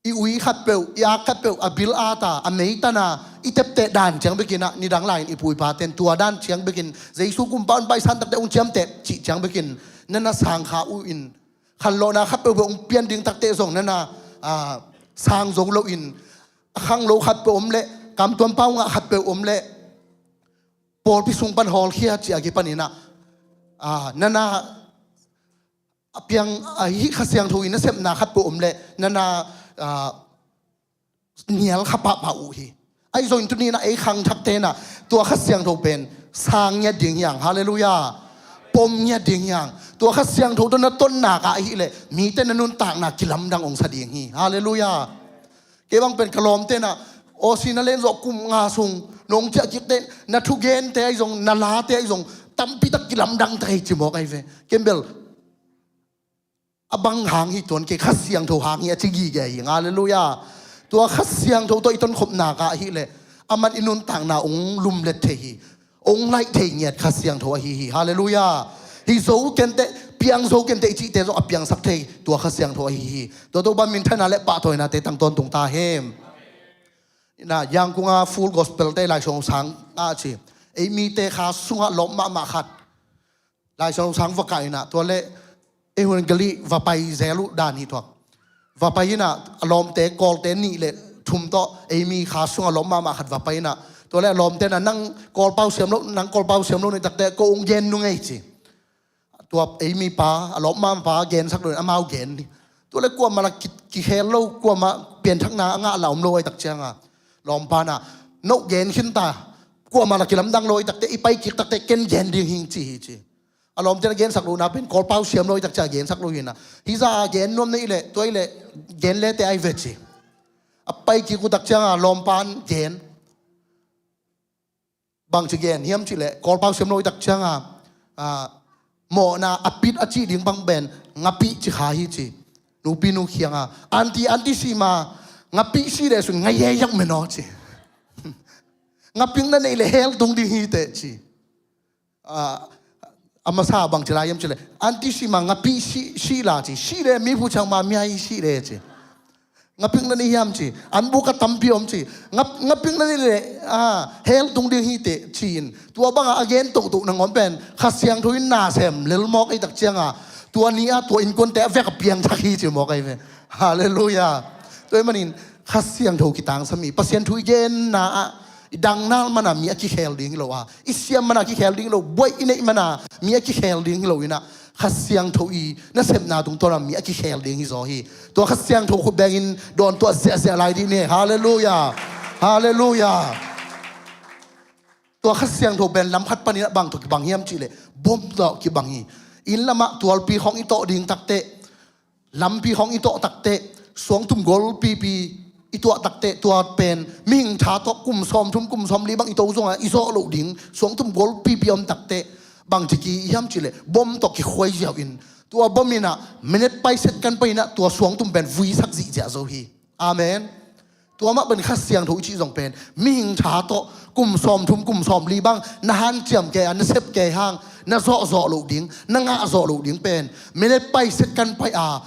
i ui khatpeuh, i ak khatpeuh a bil at a, a mei tan a, i tepteh dan ciang bekin ah nidang lai-in i pu i pate in tua dan ciang bekin, Jesu Kumpa Honpa i san takteh hong ciamteh cih ciang bekin na na sang kha uh in, khanlawhna khat peuhpeuh hong pian ding takteh zong na na, ah, sang zo loin, a khanglo khat peuh om leh, kamtuam pau ngah khat peuh om leh, pawlpi sung pan hawlkhia cih a kipanin ah, ah, na na a piang, ah, hih Kha Siangtho in nasepna khat peuh om leh na na, ah, nial kha pahpah uh hi. Ahi zongin tuni in ah ei khangthakte in ah tua Kha Siangtho pen sang ngiat ding hi hang. Halleluiah. Pom ngiat ding hi hang. Tua Kha Siangtho tawh na tonnak ah ahih leh mite na nuntakna kilamdang hong sa ding hi. Halleluiah. Kei bang pen ka lawmte in ah Aussie na len zawh kum nga sung nong ciah kik teh na thugente ahi zong, na late ahi zong, tampi tak kilamdang ta kei ci mawk ahi ve. Ken bel a bang hang hi tuan kei, Kha Siangtho hang hi a ci gige hi. Halleluiah. Tua Kha Siangtho tawh i tonkhopnak ah ahih leh aman i nuntakna hong lumlet thei hi. Hong laih thei ngiat Kha Siangtho ahi hi. Halleluiah. Hi zo kenteh, piang zo kenteh i cihte zong a piangsak thei tua Kha Siangtho ahi hi. Tua Topa minthanna le pahtawinate tang tawntung ta hen. Ina, Yangon a Full Gospel te Lai Siangtho sang a ci, ei mite kha sungah lawp mahmah khat Lai Siangtho sang va kah in ah, tua leh ei hun gali va pai zel uh dan hi tuak. Va pai in ah, a lawmte, Kawlte nih le thum tawh ei mi kha sungah lawp mahmah khat va pai in ah, tua leh a lawmte in ah, nang Kawlpau siam lo, nang Kawlpau siam lo na hih takteh ko hong gen nung ei ci. Tua ei mipa, a lawp mahmah pa gensak lo in amau gen hi. Tua leh kuamah lah ki, kikhel lo, kuamah pianthakna a ngah la om lo ahih tak cianga lawmpa in ah, "No gen khin ta, kuamah la kilamdang lo ahih takteh, i pai kik takteh ken gen ding hing," ci hi ci. A lawmte in a gensak lohna pen Kawlpau siam lo ahih tak cianga gensak lo hi in ah, "Hih zah a gen nuam na hih leh, tua hih leh gen le teh," a hi ve ci. A pai kik uh tak cianga lawmpa in gen. Bangci gen hiam cih leh, Kawlpau siam lo ahih tak cianga, ah, mawhna a pit a cih ding bang pen ngapih ci kha hi ci. Nupinu kianga, "Aunty, aunty sih ma, ngapih sih leh sun nga ye yak me naw," ci. "Ngapih na neih leh hell tung ding hi teh," ci. Ah, a masa bangci lai hiam cih leh, "Aunty sih ma, ngapih sih, sih la," ci. "Sih leh mi phu ciang ma, mi ai sih leh," ci. "Ngapih na neih hiam?" ci. "An buk a tampi om," ci. "Ngap-, ngapih na neih leh, ah, hell tung ding hi teh," ci-in. Tua banga a gen tohtoh nangawn pen Kha Siangtho in na sem lel mawk ahih tak cianga, tua ni-a tua innkuante a vek a piangthak hi ci mawk ahi ve. Halleluiah. Tua ahih manin Kha Siangtho kitangsam hi. Pasian thu i genna ah i dang nal mana mi a kikhel ding hi lo a, i siam mana kikhel ding hi lo, buaih i neih mana mi a kikhel ding hi lo in ah, Kha Siangtho i nasepna tungtawna mi a kikhel ding hi zaw hi. Tua Kha Siangtho khut bengin dawn tuah ziahziah lai dih ni. Halleluiah. Halleluiah. Tua Kha Siangtho pen lam khat panin a bang tawh kibang hiam cih leh, bom tawh kibang hi. Inn lamah tualpi khawng i tawh ding takteh, lampi khawng i tawh takteh, suangtum golpipi i tuah takteh, tua pen mihing tha tawh kum sawmthum, kum sawmli bang i to zongah i zawh loh ding suangtum golpipi a om takteh, bangci ki hiam cih leh, bom tawh kikhuai ziau in, tua bom in ah minute pai, second pai in ah tua suangtum pen vuisak zihziah zo hi. Amen. Tua mah bangin Kha Siangtho i cih zong pen mihing tha tawh kum sawmthum, kum sawmli bang na hanciam kei a, na sep kei hang, na zawhzawh loh ding, na ngahzawh loh ding pen minute pai, second pai a,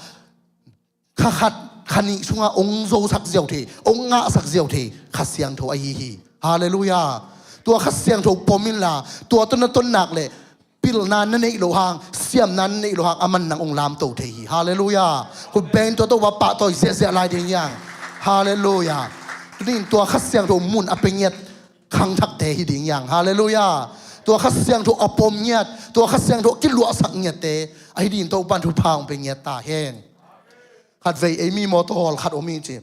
kha khat, kha nih sungah hong zosak ziau thei, hong ngahsak ziau thei Kha Siangtho ahi hi. Halleluiah. Tua Kha Siangtho pom inla, tua tawh na ton nak leh, pilna na neih loh hang, siamna na neih loh hang, aman nang hong lamto thei hi. Halleluiah. Khut bengin tua Topa pahtawi ziahziah lai ding hi hang. Halleluiah. Tuni-in tua Kha Siangtho mun a pia ngiat khangthakte hi ding hi hang. Halleluiah. Tua Kha Siangtho a pom ngiat, tua Kha Siangtho a kiluahsak ngiatte ahi dingin Topa'n thupha hong pia ngiat ta hen. Khatvei ei mi mawtaw hawl khat om hi ci.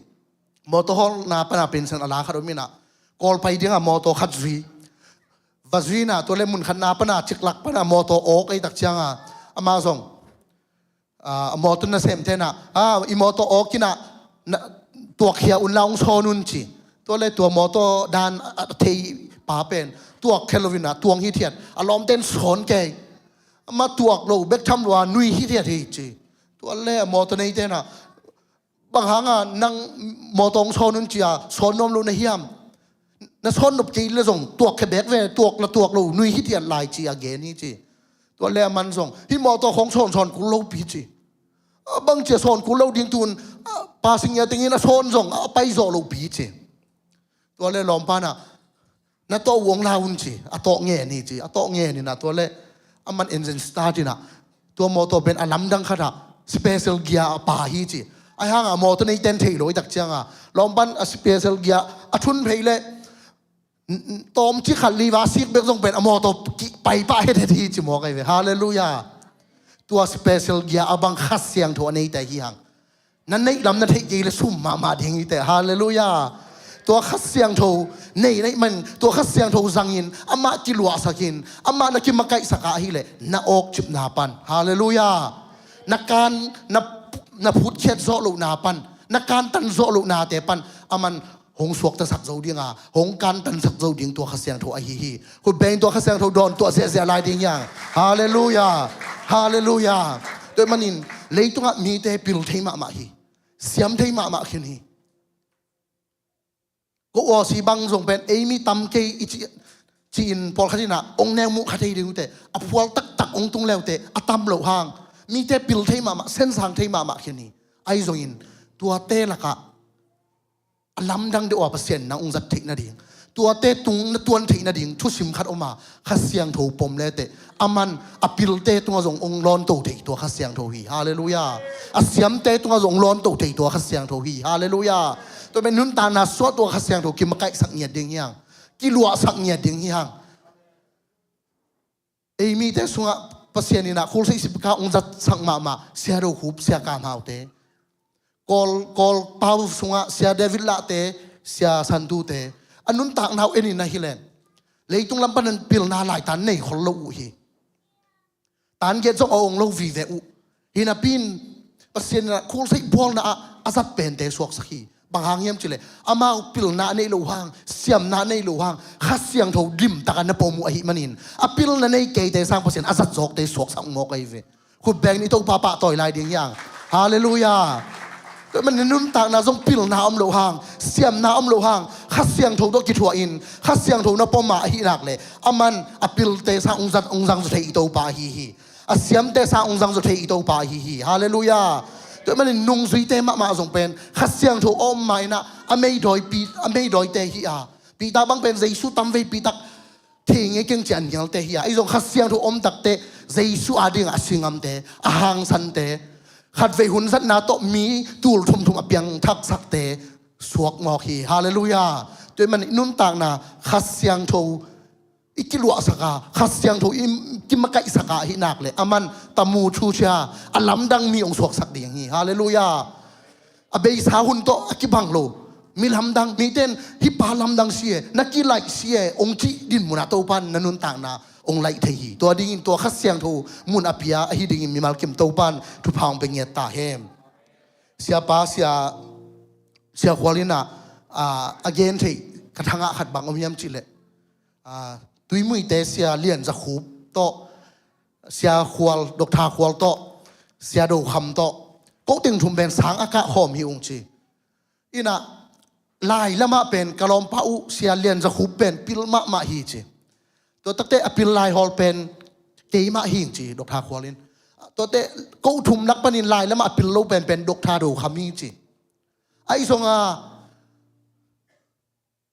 Mawtaw hawlna pana pension a la khat om in ah, Kawl pai dingah mawtaw khat zui. Va zui in ah, tua leh mun khatna pana ciklak pana mawtaw awk ahih tak cianga, amah zong, ah, a mawtaw nasemte in ah, "Ah, i mawtaw awk in ah, na, tuakkhia unla hong sawn un," ci. Tua leh tua mawtaw dan a, a thei pa pen tuakkhia lo in ah tuang hithiat, a lawmte in sawn kei. Amah tuak lo bek tham lua nui hithiat hi ci. Tua leh a mawtaw neite in ah, "Bang hanga nang mawtaw hong sawn un ci-a sawn nuam lo na hiam? Na sawn nop kei leh zong tuakkhia bek ve, tuak la tuak lo nui hithiat lai," ci-a gen hi ci. Tua leh aman zong, "Hih mawtaw khawng sawn, sawn kul lopi," ci. "A bang ci-a sawn kul lo ding, tun a pasing ngiat tengin a sawn zong a pai zawh lopi," ci. Tua leh lawmpa in ah, "Na tawh uh hong la un," ci. A tawh ngen hi ci. A tawh ngen in ah, tua leh aman engine start in ah, tua mawtaw pen a lamdang khatah special gear a pha hi ci. Ahi hangah mawtaw neite in thei lo ahih tak cianga, lawmpa in a special gear a thun phei leh, n-, n-, tawmcik khat liva sik bek zong pen a mawtaw ki-, pai pah hethet hi ci mawk ahi ve. Halleluiah. Tua special gear a bang Kha Siangtho a neite hi hang. Na neih lam na theih kei leh sum mahmah ding hi teh. Halleluiah. Tua Kha Siangtho nei, nei man, tua Kha Siangtho zangin, amah kiluahsakin, amah na kimakaihsak ahih leh na awkcipna pan, halleluiah, na kan, na, na phutkhiat zawh lohna pan, na kantan zawh lohnate pan aman hong suaktasak zo ding a, hong kantansak zo ding tua Kha Siangtho ahi hi. Khut bengin tua Kha Siangtho dawn tuah ziahziah lai ding hi hang. Halleluiah. Halleluiah. Tua ahih manin leitungah mite pil thei mahmah hi. Siam thei mahmah khin hi. Ko awsi bang zong pen ei mi tam kei i ci, ci-in pawlkhat in ah hong neu muh kha thei ding uh teh, a phual taktak hong tung le uh teh a tam loh hang, mite pil thei mahmah, sensang thei mahmah khin hi. Ahi zongin tuate lakah a lamdang deuh a Pasian in nang hong zat theih nading, tuate tung na tuan theih nading thusim khat om a, Kha Siangtho pom le teh, aman a pilte tungah zong hong lawnto thei tua Kha Siangtho hi. Halleluiah. A siamte tungah zong hong lawnto thei tua Kha Siangtho hi. Halleluiah. Tua pen nuntakna suah tua Kha Siangtho kimakaihsak ngiat ding hi hang. Kiluahsak ngiat ding hi hang. Ei mite sungah Pasian in ah Khualsei Sipika hong zatsak mahmah Sia Do Khup, Sia Kam Hau te, Kawl, Kawl pau sungah Sia David Lahte, Sia Santute a nuntakna uh en in ahi leh, leitung lam pan pilna laitan nei khol lo uh hi. Tan giat zong a ong lo vive uh. Hi napi in Pasian in ah khualsei bawlna ah a zat pente suaksak hi. Bang hang hiam cih leh amau pilna a neih loh hang, siamna a neih loh hang, Kha Siangtho limtak a na pom uh ahih manin, a pilna nei keite sang Pasian a zat zawkte suaksak mawk ahi ve. Khut beng in i Topa pahtawi lai ding hi hang. Halleluiah. Tua ahih manin nuntakna zong pilna om loh hang, siamna om loh hang, Kha Siangtho tawh kithuah in, Kha Siangtho na pom a ahih nak leh, aman a pilte sang ong zat, ong zang zaw thei i Topa ahi hi. A siamte sang ong zang zaw thei i Topa ahi hi. Halleluiah. Tua ahih manin nungzuite mahmah zong pen Kha Siangtho a om ma in ah, a meidawi pi, a meidawite hi a, Peter bang pen Jesu tamvei pi tak thei ngei keng ci-a a nialte hi a, ahi zong Kha Siangtho om takteh Jesu adingah a si ngamte, a hangsante, khatvei hun zatna tawh mi tul thumthum a piangthaksakte suak mawk hi. Halleluiah. Tua ahih manin nuntakna Kha Siangtho i kiluahsak a, Kha Siangtho i kimakaihsak a ahih nak leh, aman tamu thusia a lamdang mi ong suaksak ding hi. Halleluiah. A beisa hun tawh a kibang lo, mi lamdang, mite in hih pa lamdang si e, na kilaih si e, ong cih dinmun ah Topa in na nuntakna ong laih thei hi. Tua dingin tua Kha Siangtho mun a pia ahi dingin mimal kim Topa in thupha ong pia ngiat ta hen. Siapa, Sia, Sia Khual in ah, a, a gen theih ka thangah khat bang om hiam cih leh, a, Tuimuite Sia Lian Za Khup tawh, Sia Khual, Doctor Khual tawh, Sia Do Kham tawh, ko teng thum pen sang a kah khawm hi ung ci. In ah, lai lamah pen ka lawmpa uh Sia Lian Za Khup pen pil mahmah hi ci. Tua takteh a pil lai hawl pen keimah hi ing ci, Doctor Khual in. Tua teh ko thum lak panin lai lamah a pil lo penpen Doctor Do Kham hi ci. Ahi zong a,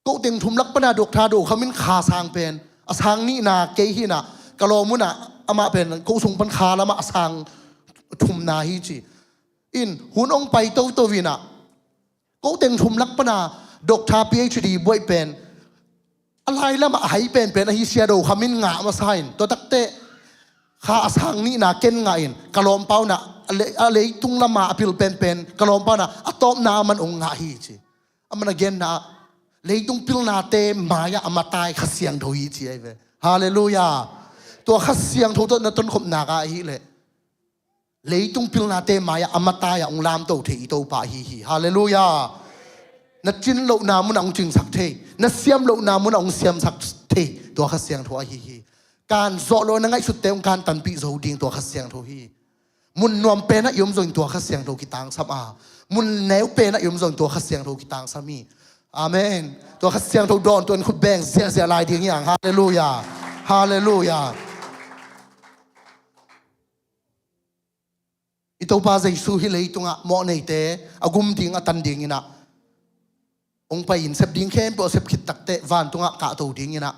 ko teng thum lak pana Doctor Do Kham in kha sang pen, a sang nihna kei hi in ah, ka lawm un ah, amah pen ko sung pan kha lamah a sang thumna hi ci. In hun ong pai toto in ah, ko teng thum lak pana Doctor P H D buaih pen, a lai lamah a hai penpen ahi Sia Do Kham in ngah masa in, tua takteh kha a sang nihna ken ngah in, ka lawmpa un ah, a le-, a leitung lama a pil penpen ka lawmpa un ah a tawpna aman ong ngah hi ci. Aman a genna ah, leitung pilnate mai-ah a matai Kha Siangtho hi ci ahi ve. Halleluiah. Tua Kha Siangtho tawh na tonkhopna ka ahih leh, leitung pilnate mai-ah a matai-ah ong lamto thei i Topa ahi hi. Halleluiah. Na cin lohna munah ong cingsak thei, na siam lohna munah ong siamsak thei tua Kha Siangtho ahi hi. Kan zawh lo na ngaihsutte ong kantanpih zo ding tua Kha Siangtho hi. Mun nuam penah i om zongin tua Kha Siangtho kitangsam a, mun neu penah i om zongin tua Kha Siangtho kitangsam hi. Amen. Tua Kha Siangtho dawntuah in khut beng ziahziah lai ding hi hang. Halleluiah. Halleluiah. I Topa Jesu hih leitungah mawhneite a gum ding a tan dingin ah, ong pai in sep ding khempeuh a sep khit takteh vantungah kahto dingin ah,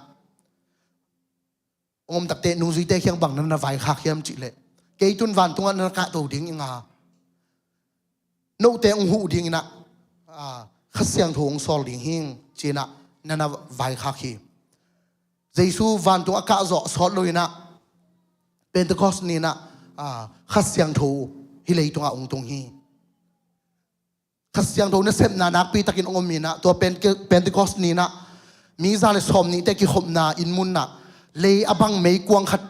ong om takteh nungzuite kiang bang na na vaikhak hiam cih leh, kei tun vantungah na na kahto ding ing a, note ong huh dingin ah, a, Kha Siangtho ong sawl ding hing ci-in ah na na vaikhak hi. Jesu vantung a kahzawh sawt lo in ah, Pentecost ni-in ah, a, Kha Siangtho hih leitungah ong tung hi. Kha Siangtho nasepna nakpi takin ong om in ah, tua Pente-, Pentecost ni-in ah mi za le sawm nihte kikhopna inn mun ah, lei a bang meikuang khat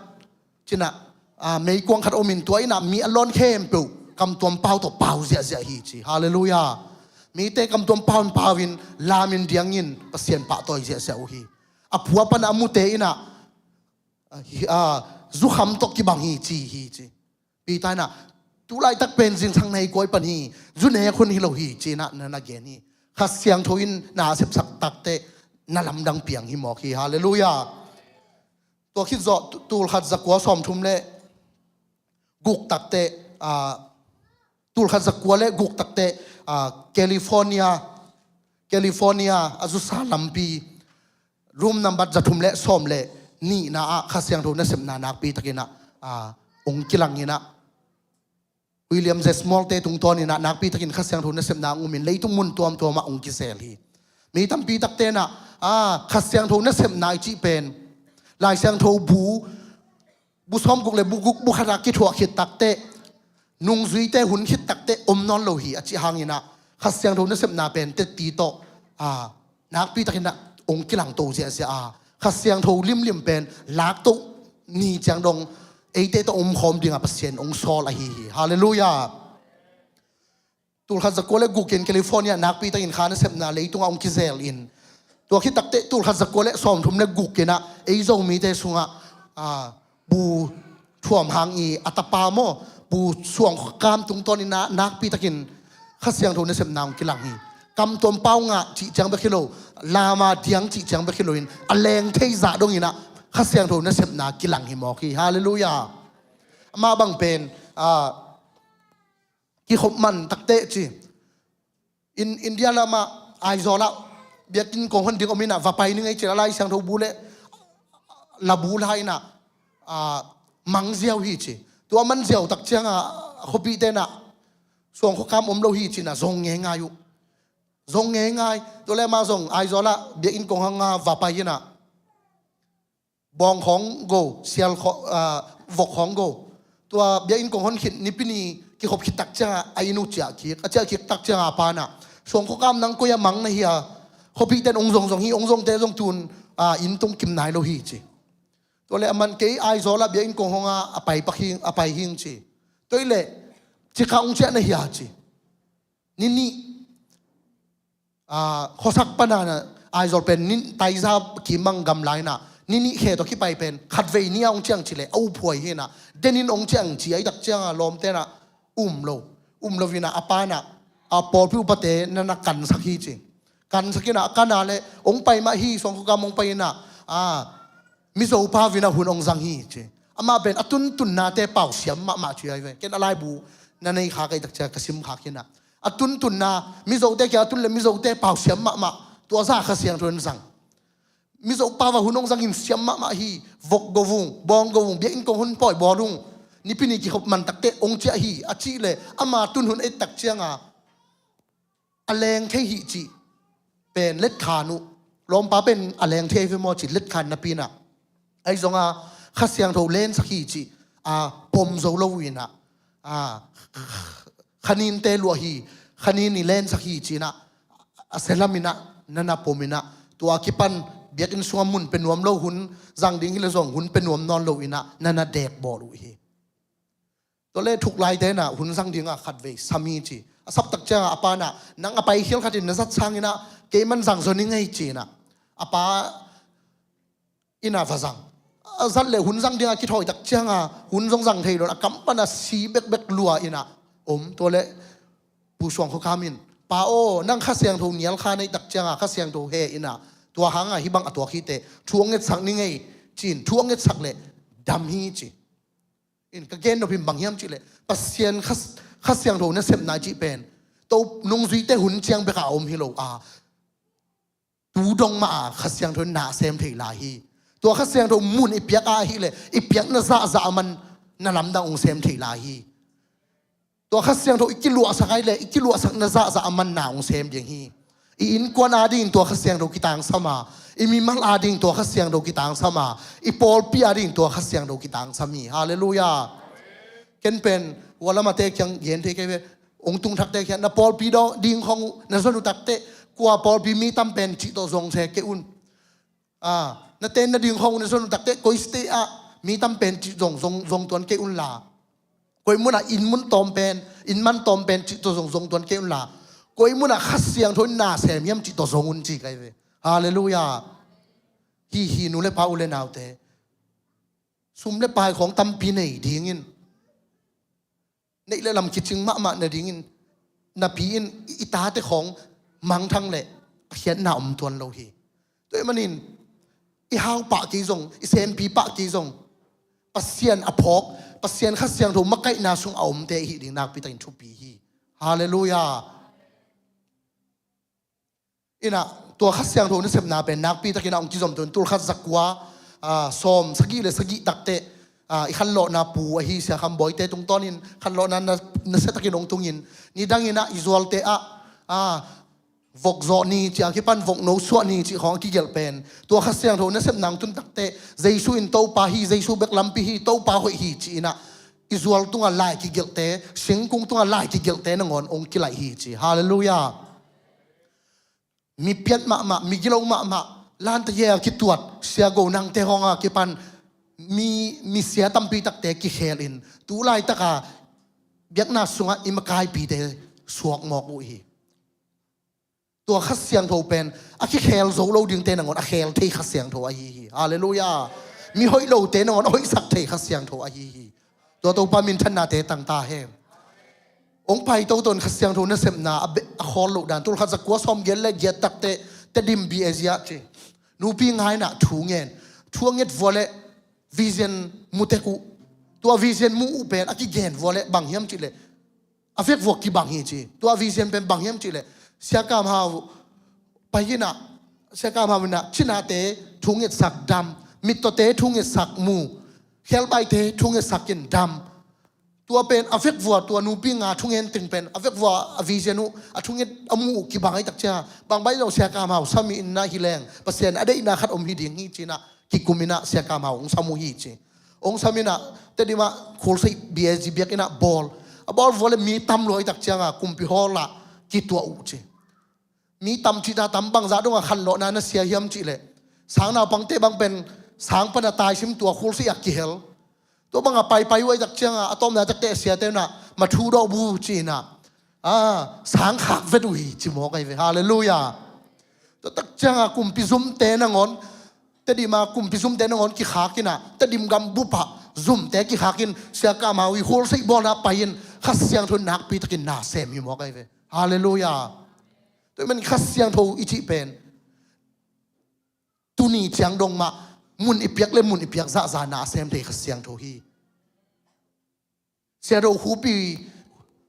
ci-in ah, a, meikuang khat om in, tua inn ah mi a lawn khempeuh kamtuam pau tawh pau ziahziah hi ci. Halleluiah. Mite kamtuam pau in pau in, lam in diang in Pasian pahtawi ziahziah uh hi. A phua pan a mute in ah, a, hi, a, zukham tawh kibang hi ci hi ci. Peter in ah, tu laitak pen zingsang na hi kuai pan hi, zu nek hun hi lo hi ci-in ah na na gen hi. Kha Siangtho in na a sepsak takteh na lamdang piang hi mawk hi. Halleluiah. Tua khit zawh tu-, tul khat za kua sawmthum le guk takteh, a, tul khat za kua le guk takteh, a, California, California a zusa lampi, room number za thum le sawm le nihna ah Kha Siangtho nasepna nakpi takin ah, a, ong kilang in ah, William J. Small-te tungtawn in ah nakpi takin Kha Siangtho nasepna ong um in, leitung mun tuamtuam ah ong kisel hi. Mi tampi takte in ah, a, Kha Siangtho nasepna i cih pen, Lai Siangtho bu, bu sawmguk le bu guk, bu khat ah kithuah khit takteh, nungzuite hun khit takteh om nawn lo hi a cih hangin ah, Kha Siangtho nasepna pen tetti tawh, a, nakpi takin ah hong kilangto ziahziah a, Kha Siangtho limlim pen laktoh ni ciang dong eite tawh omkhawm dingah Pasian hong sawl ahi hi. Halleluiah. Tulkhat zakua le gukin California nakpi takin kha nasepna leitungah hong kizel in, tua khit takteh tulkhat zakua le sawmthum le gukin ah ei Zomite sungah, a, bu thuam hang i a tapa maw, bu suang kam tungtawn in ah nakpi takin Kha Siangtho nasepna hong kilang hi. Kam tuam pau ngah cih ciang bek hi lo, lama diang cih ciang bek hi lo in, a leng thei zah dongin ah Kha Siangtho nasepna kilang hi mawk hi. Halleluiah. Amah bang pen, a, kikhop man takteh ci. In, India lamah Aizawl ah biakinn kong hon ding om in ah, va pai ning ei ci-in a Lai Siangtho bu le labu la in ah, a, mang ziau hi ci. Tua man ziau tak ciang a, khuapihte in ah suang khuakam om lo hi ci-in ah zong ngeingai uh. Zong ngeingai. Tua le amah zong Aizawl ah biakinn kong hong a va pai in ah, bawng khawng go, sial khaw-, a, vok khawng go. Tua biakinn kong hon khit, Nipi ni kikhop khit tak ciang a, a inn uh ciah kik. A ciah kik tak ciang a, a pa in ah, suang khuakam nang koi ah mang na hia? Khuapihte in hong zong zong hi, hong zongte zong tu-in, a, inn tung kim nai lo hi ci. Tua le aman kei Aizawl ah biakinn kong hong a, a pai pak hing, a pai hing ci. Tua hi leh, ci kha hong ciah na hia ci. Ni nih, a, khuasak pan a, Aizawl pen ni nih taiza kimang gamla in ah, ni nih khe tawh kipai pen khatvei ni a hong ciah ci leh a uphuai hi in ah, den in hong ciah ci a, i tak ciang a lawmte in ah um lo, um lo in ah, a pa in ah, a, pawlpi upate na na kansak hi ci. Kansak in ah, a kan a leh hong pai mah hi, suang khuakam hong pai in ah, a, Mizo pau in ah hun hong zang hi ci. Amah pen a tuntunnate pau siam mahmah ci ai ve. Ken a laibu na nei khak a, i tak ciang ka sim khak hi in ah, a tuntunna, Mizote kiang a tun le Mizote pau siam mahmah, tua zah Kha Siangtho in zang. Mizo pau ah hun hong zang in siam mahmah hi, vok go ung, bawng go ung, biakinn kong hon pawi bawl ung, Nipi ni kikhop man takteh hong ciah hi a cih leh, ama tun hun et tak ciang a, a leng thei hi cih pen letkhan uh. Lawmpa pen a leng thei ve maw cih letkhan napi in ah, ahi zong a Kha Siangtho lensak hi cih, a, pom zo lo uh in ah, a, kha ninte luah hi, kha ni ni lensak hi ci in ah, a sia lam in ah na na pom in ah, tua kipan biakinn sungah mun pia nuam lo, hun zang ding hi leh zong hun pia nuam nawn lo in ah na na dek bawl uh hi. Tua le thuklaite in ah hun zang dingah khatvei sam hi ci. A sap tak ciang a, a pa in ah, nang a pai khial khat in na zat sang in ah, kei man zang zaw ning ei ci in ah, a pa in ah va zang. A zat le hun zang dingah kithawi tak ciang a, hun zong zang thei lo in, a kam pan a si bekbek lua in ah om. Tua le Pu Suang Khua Kam in, Pa aw, nang Kha Siangtho nial kha na hih tak ciang a, Kha Siangtho he in ah, tua hang a hih bang a tuak hi teh, thu hong ngetsak ning ei ci in, thu hong ngetsak leh dam hi ci. In ka gen nop in bang hiam cih leh, Pasian Kha, Kha Siangtho nasepna cih pen, to nungzuite hun ciang bek a om hi lo a, tu dong mah a Kha Siangtho in na sem thei lai hi. Tua Kha Siangtho mun i piak a ahih leh, i piakna zahzah a man na lamdang hong sem thei lai hi. Tua Kha Siangtho i kiluahsak ahih leh, i kiluahsakna zahzah a man na hong sem ding hi. I innkuan adingin tua Kha Siangtho kitangsam a, i mimal adingin tua Kha Siangtho kitangsam a, i pawlpi adingin tua Kha Siangtho kitangsam hi. Halleluiah. Ken pen, hua lamate kiang gen thei kei ve, hong tung thakte kiang, na pawlpi ding khawng uh na zon uh takteh, kua pawlpi mi tam pen cih tawh zong se kei un. A, na tenna ding khawng uh na zon uh takteh, koi state ah mi tam pen cih zong, zong, zong tuan kei un la. Koi munah inn mun tawm pen, inn man tawm pen cih tawh zong, zong tuan kei un la. Koi munah Kha Siangtho in na sem hiam cih tawh zong un ci kei ve. Halleluiah. Hi hi, nu le pa, u le naute. Sum le pai khawng tampi nei dingin, neih le lam kicing mahmah nadingin, napi in i, i tate khawng mangthang leh a khiatna om tuan lo hi. Tua ahih manin i hau pah kei zong, i sempi pah kei zong, Pasian a phawk, Pasian Kha Siangtho makaihna sung a omte i hih ding nakpi takin thupi hi. Halleluiah. In ah, tua Kha Siangtho nasepna pen nakpi takin ah hong kizom tuan, tulkhat zakua, a, sawm sagih le sagih takteh, a, i khanlawhna pu ahi Sia Kham Bawite tungtawnin khanlawhna na, nasia takin hong tungin, nidangin ah i zualte ah, a, vok zawh ni cih a kipan vok no suah ni cih khawng a kigelh pen, tua Kha Siangtho nasepna hong tun takteh, Jesu in Topa hi, Jesu bek lampi hi, Topa hoih hi ci-in ah i zual tungah lai kigelhte, singkung tungah lai kigelhte nangawn hong kilaih hi ci. Halleluiah. Mi piat mahmah, mi gilo mahmah, lanta ye a kituat, siago nangte hong a kipan, mi, mi sia tampi takte kikhel in, tu laitaka biakna sungah i makaipite suak mawk uh hi. Tua Kha Siangtho pen a kikhel zo lo dingte nangawn a khel thei Kha Siangtho ahi hi. Halleluiah. Mi hoih lote nangawn a hoihsak thei Kha Siangtho ahi hi. Tua Topa minthannate tangta hen. Hong pai toto in Kha Siangtho nasepna a be-, a khawl loh dan. Tulkhat zakua sawmgiat le giat takte Tedim B A Z ah ci. Nupi nga in ah thu ngen. Thu a nget vua le vision mu tek uh. Tua vision mu uh pen a kigen vua le bang hiam cih leh a vekvua kibang hi ci. Tua vision pen bang hiam cih leh Sia Kam Hau pai in ah, Sia Kam Hau in ah cinate thu ngetsak dam, mittawte thu ngetsak mu, khelbaite thu ngetsak in dam. Tua pen a vekvua, tua nupi nga thu ngen teng pen a vekvua a vision uh, a thu nget a mu uh kibang ahih tak ciang, bang bang zong Sia Kam Hau sam in ah hi leng Pasian a deihna khat om hi ding hi ci in ah kikum in ah Sia Kam Hau hong sam uh hi ci. Hong sam in ah Tedim ah Khualsei B A Z biakinn ah bawl. A bawl vua le mi tam lua ahih tak ciang a kumpi hall ah kituah uh ci. Mi tam cih ta tam, bangzah dong a khanlawhna na sia hiam cih leh sang naupangte bang pen sang pan a taisim, tua Khualsei ah kihel. Tua bang a paipai uh ahih tak ciang a, a tawpna takte a siate un ah ma thu dawh bu ci in ah, a, sang khak vet uh hi ci mawk ahi ve. Halleluiah. Tua tak ciang a kumpi zumte nangawn, Tedim a kumpi zumte nangawn kikhak in ah, Tedim gam bup ah zumte kikhak in Sia Kam Hau i Khualsei bawlna pai in Kha Siangtho in nakpi takin na sem hi mawk ahi ve. Halleluiah. Tua ahih manin Kha Siangtho i cih pen tuni ciang dong mah mun i piak le mun i piak zahzah na a sem thei Kha Siangtho hi. Sia Do Khupi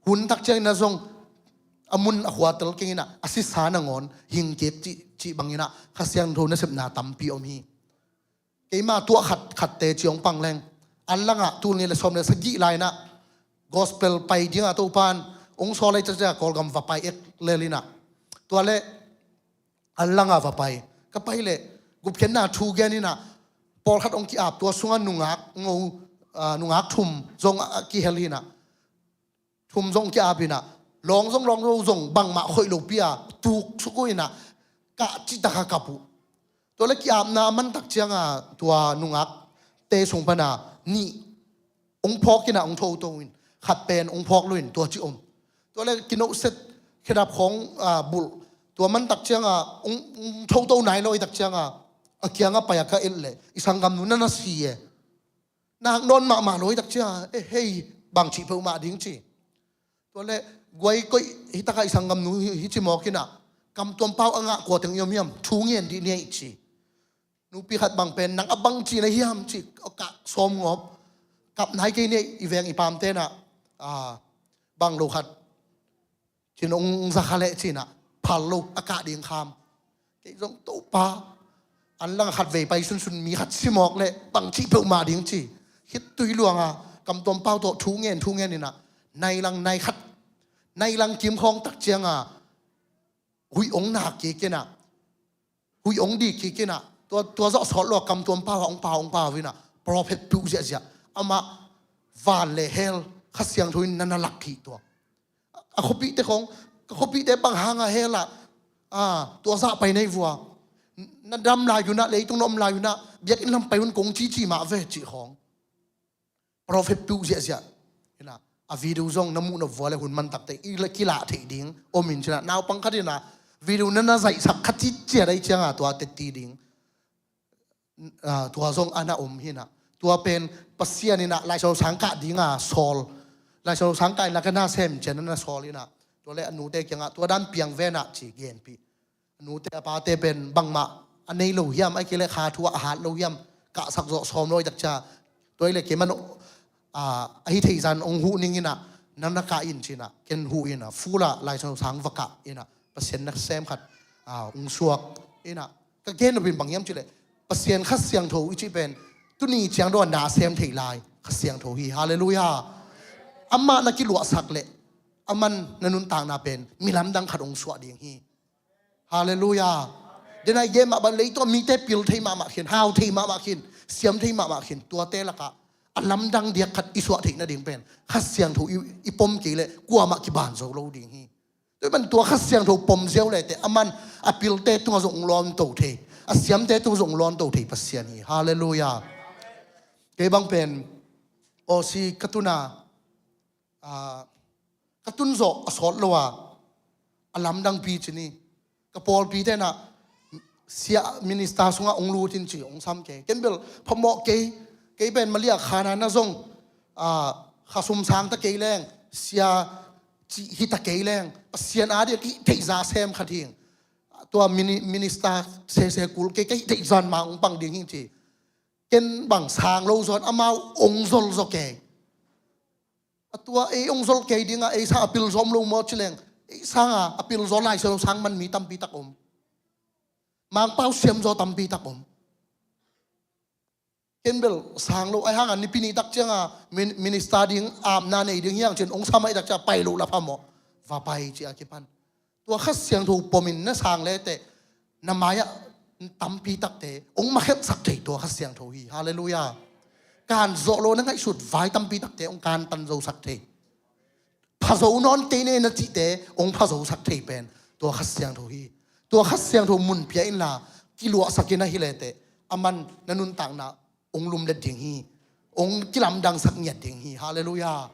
hun tak ciangin ah zong a mun a khua tel keng in ah a sisa nangawn hing kik cih, cih bangin ah Kha Siangtho nasepna tampi om hi. Keima tuah khat khatte ci hong pang leng, an langah tul nih le sawm le sagih lai in ah gospel pai dingah Topa in hong sawl ahih tak ciang Kawlgam va pai ek lel in ah, tua le an langah va pai. Ka pai leh gupkhiatna thu gen in ah pawlkhat hong ki-ap, tua sungah nungak ngo, ah, nungak thum zong a kihel hi in ah, thum zong ki-ap in ah, lawng zong lawng zo zong bangmah khoih lopi a tuk suk uh in ah, kah cih tak a kap uh. Tua le ki-apna a man tak ciang a tua nungakte sung pan a nih hong phawk in ah hong thoto in, khat pen hong phawk lo in tua ci om. Tua le kinohset khedap khawng, ah, bulh. Tua man tak ciang a hong, hong thoto nai lo ahih tak ciang a, a kiangah pai a ka et leh, "I sanggamnu na na si e. Nak nawn mahmah lo ahih tak ciang a, eh, hei, bangci peuhmah ding," ci. Tua le guai koih hi tak a, "I sanggamnu hi, hi ci mawk in ah, kamtuam pau a ngah kua teng i om hiam, thu ngen dih ni ei," ci. Nupi khat bang pen, "Nang a bangci na hiam?" ci, a kah sawm ngawp. "Kap nai kei ni ei, i veng i pamte in ah, ah, bang lo khat cin hong za kha leh," ci in ah phal lo a kah ding kham. Kei zong, "Topa, an lang khat vei pai sunsun mi khat si mawk leh bangci peuhmah ding," ci. Khit tui luang a kamtuam pau tawh thu ngen thu ngen in ah, nai lang nai khat, nai lang kim khawng tak ciang a huih hong nak kik in ah, huih hong dik kik in ah, tua, tua zawh sawt lo a kamtuam pau ah hong pau, hong pau in ah, prophet peuh ziahziah, amah van le hell Kha Siangtho in na na lak kik tua. A khuapihte khawng, "Ka khuapihte bang hang a hell ah, ah, tua zah pai na hi vua? Na dam lai un ah, leitung na om lai un ah, biakinn lam pai un kong cici mah ve," cih khawng. Prophet peuh ziahziah in ah, a video zong na muh nop vua le hun man takte i la kilah theih ding om in ci in ah, naupang khat in ah video na na zaihsak kha citciat ahih ciang a tua teti ding, ah, tua zong a na om hi in ah. Tua pen Pasian in ah Lai Siangtho sang kah ding a sawl, Lai Siangtho sang kah in ah ka na sem ciang a na sawl in ah, tua le a nute kiangah, "Tua dan piang ve in ah," ci genpih. A nute a pate pen bangmah a nei lo hiam, ahih kei leh kha thu ah a hat lo hiam, kahsak zawh sawm lo ahih tak ciang, tua ahih leh kei man, ah, a hi thei zah hong huh ning in ah, na na kah in ci in ah, ken huh in ah, full ah Lai Siangtho sang va kah in ah, Pasian nasem khat, ah, hong suak in ah. Ka gen nop in bang hiam cih leh, Pasian Kha Siangtho i cih pen tuni ciang dong a na sem thei lai Kha Siangtho hi. Halleluiah. Amah na kiluahsak leh, aman na nuntakna pen mi lamdang khat hong suah ding hi. Halleluiah. Denai gen mah bang, leitung a mite pil thei mahmah khin, hau thei mahmah khin, siam thei mahmah khin, tuate lakah a lamdang diak khat i suah theih nading pen Kha Siangtho i, i pom kei leh kuamah kiban zo lo ding hi. Tua ahih man tua Kha Siangtho pom ziau le teh aman a pilte tungah zong hong lawnto thei, a siamte tungah zong hong lawnto thei Pasian hi. Halleluiah. Kei bang pen Aussie ka tun a, ah, ka tun zawh a sawt lo a, a lamdangpi ci ni. Ka pawlpite in ah sia minister sungah hong lut in ci hong sam kei. Ken bel phamawh kei, kei pen Malaysia khana na zong, ah, kha sum sang ta kei leng, sia cih hi ta kei leng, Pasian a ding a kihtheih za sem khat hing. Tua mini-, minister sese kul kei, ka hih theih zan ma hong pang ding hing ci. Ken bang sang lo zaw in amau hong zol zaw kei. A tua ei hong zol kei ding a, ei sang a pil zaw om lo maw ci leng, ei sang a, a pil zaw Lai Siangtho sang man mi tampi tak om. Mangpau siam zaw tampi tak om. Ken bel sang lo, ahih hang a nipi nih tak ciang a min-, minister ding apna nei ding hi hang ci-in hong sam ahih tak ciang a pai loh lah phamawh. Va pai ci a kipan. Tua Kha Siangtho pom in na sang le teh na mai-ah tampi takte hong makhetsak thei tua Kha Siangtho hi. Halleluiah. Kan zawh lo na ngaihsut vai tampi takte hong kantan zosak thei. Pha zo nawn kei ne na cihte hong pha zosak thei pen tua Kha Siangtho hi. Tua Kha Siangtho mun pia inla kiluahsak in ahi le teh aman na nuntakna hong lumlet ding hi. Hong kilamdangsak ngiat ding hi. Halleluiah.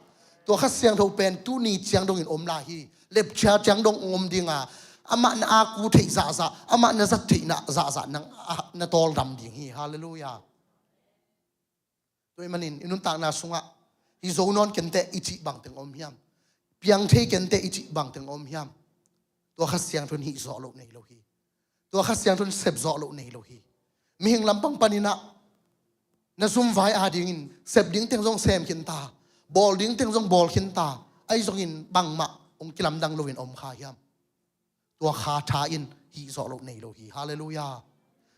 Tua Kha Siangtho pen tuni ciang dongin om lai hi. Lepcia ciang dong hong om ding a, amah na aku theih zahzah, amah na zat theihna zahzah nang, ah, na tawldam ding hi. Halleluiah. Tua ahih manin i nuntakna sungah hih zo nawn kenteh i cih bangteng om hiam? Piang thei kenteh i cih bangteng om hiam? Tua Kha Siangtho in hih zawh loh nei lo hi. Tua Kha Siangtho in sep zawh loh nei lo hi. Mihing lampang panin ah na zumvai a dingin sep ding teng zong sem khin ta, bawl ding teng zong bawl khin ta, ahi zongin bangmah hong kilamdang loin om kha hiam? Tua kha tha in hih zawh loh nei lo hi. Halleluiah.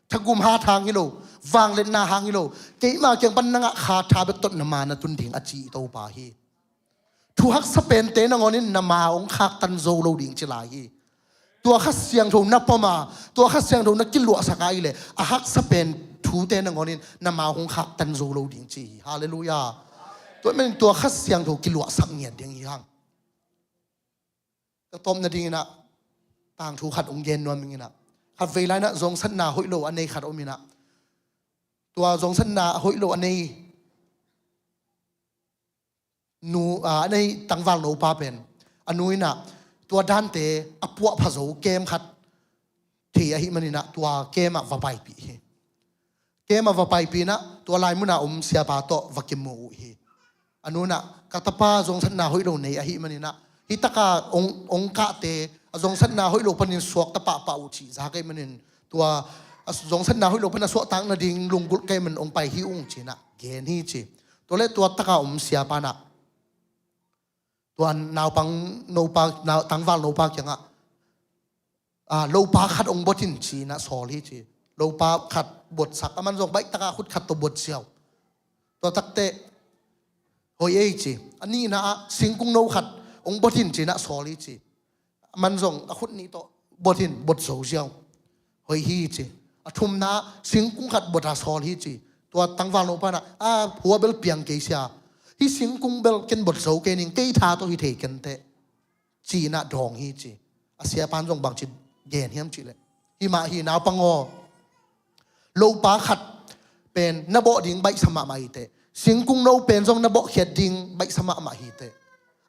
Thagum hat hang hi lo, vangliatna hang hi lo, keima kiang pan na ngah kha tha bek tawh na ma na tun ding a ci i Topa hi. Thu haksa pente nangawn in na ma hong khaktan zo lo ding ci lai hi. Tua Kha Siangtho na pom a, tua Kha Siangtho na kiluahsak a i leh a haksa pen thute nangawn in na ma hong khaktan zo lo ding ci hi. Halleluiah. Tua ahih manin tua Kha Siangtho kiluahsak ngiat ding hi hang. Ka tawpna dingin ah tangthu khat hong gen nuam ing in ah, khat vei lai-in ah zongsatna hoih lo a nei khat om in ah, tua zongsatna hoih lo a nei nu, a, a nei tangval nopa pen a nu in ah tua dante a puah pha zo kem khat thei ahih manin ah tua kem ah va paipih hi. Kem ah va paipih in ah tua lai mun a om siapa tawh va kimu uh hi. A nu in ah ka tapa zongsatna hoih lo nei ahih manin ah hih tak a hong, hong kahte a zongsatna hoih lo panin suakta pahpah uh cih zak ahih manin tua a zongsatna hoih lo pan a suahtak nading lunggulh ka hih manin hong pai hi ung ci-in ah gen hi ci. Tua leh tua tak a om siapa in ah tua naupang nopa, nau-, tangval nopa kiangah, a, lopa khat hong bot in ci-in ah sawl hi ci. Lopa khat botsak, aman zong baih tak a khut khat tawh bot ziau. Tua tak teh hoih ei ci. A nihna ah singkung no khat hong bot in ci-in ah sawl hi ci. Aman zong a khut nih tawh bot in, bot zo ziau. Hoih hi ci. A thumna ah singkung khat bot a sawl hi ci. Tua tangval nopa in ah, a, hua bel piang kei sia. Hih singkung bel ken bot zo kei ning, kei tha tawh hi thei kenteh, ci-in ah dawng hi ci. A siapa in zong bangci gen hiam cih leh, hih mah hi naupang aw, lopa khat pen na bawh ding baihsa mahmah hi teh, singkung no pen zong na bawhkhiat ding baihsa mahmah hi teh.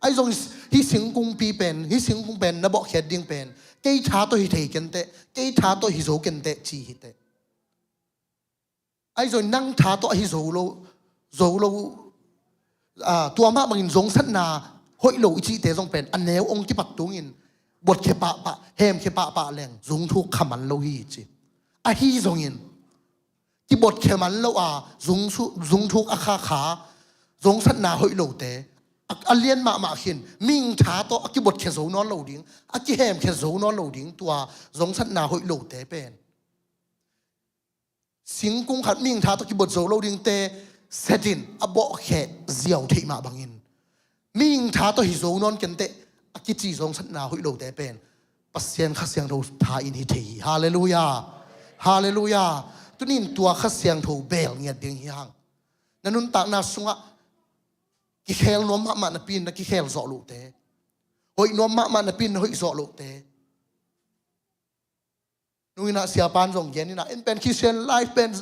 Ahi zong hih singkungpi pen, hih singkung pen na bawhkhiat ding pen kei tha tawh hi thei kenteh, kei tha tawh hi zo kenteh ci hi teh. Ahi zong nang tha tawh ahi zo lo, zo lo, a, tua mah bangin zongsatna hoih lo i cihte zong pen a neu hong kipat tungin botkhia pahpah, hemkhia pahpah leng zungthuk kha man lo hi ci. Ahi zongin kibotkhia man lo a zungsu-, zungthuk a khakha zongsatna hoih lote a, a lian mahmah khin, mihing tha tawh a kibotkhia zo nawn lo ding, a kihemkhia zo nawn lo ding tua zongsatna hoih lote pen singkung khat mihing tha tawh kibot zo lo dingte setin a bawhkhia ziau theih mah bangin mihing tha tawh hi zo nawn kenteh a kici zongsatna hoih lote pen Pasian Kha Siangtho tha in hi thei hi. Halleluiah. Halleluiah. Tunin tua Kha Siangtho beel ngiat ding hi hang. Na nuntakna sungah kikhel nuam mahmah napi in na kikhel zawh lohte, hoih nuam mahmah napi in na hoih zawh lohte. Nung inah siapan zong gen inah, en pen Christian life pen,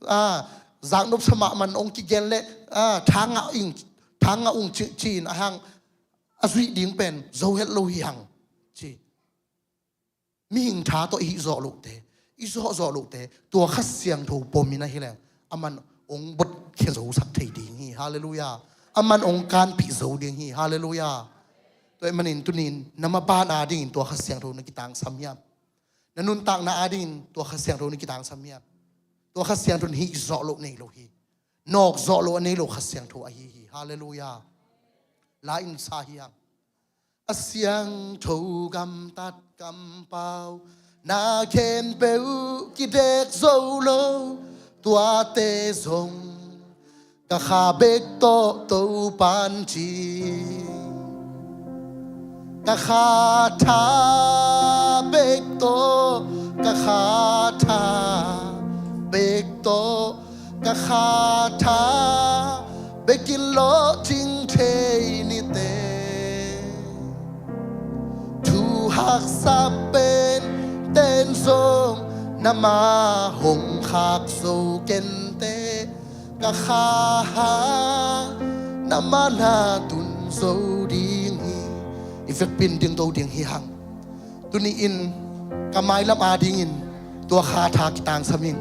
ah, zaknop sa mahmah in hong kigen leh, ah, thangah ing, thangah ung ci, ci-in a hang a zuih ding pen zo het lo hi hang, ci. Mihing tha tawh i hih zawh lohte, i zawh zawh lohte, tua Kha Siangtho pom in ahi leng, aman hong botkhia zosak thei ding hi. Halleluiah. Aman hong kanpih zo ding hi. Halleluiah. Tua ahih manin tuni-in na maban adingin tua Kha Siangtho na kitangsam hiam? Na nuntakna adingin tua Kha Siangtho na kitangsam hiam? Tua Kha Siangtho in hih zawh loh nei lo hi. Nawk zawh loh a nei lo Kha Siangtho ahi hi. Halleluiah. La in sa hi hang. A siangtho gamtat kampau, na khempeuh kidek zo lo, tuate zong ka kha bek tawh Topa'n ci. Ka kha tha bek tawh, ka kha tha bek tawh, ka kha tha bekin lawhcing thei nite. Thu haksa pen ten zong na ma hong khak zo kente. Ka kha hang na ma na tun zo ding hi. I vekpi-in dingto ding hi hang. Tuni-in ka mailam adingin tua Kha tha kitangsam ing.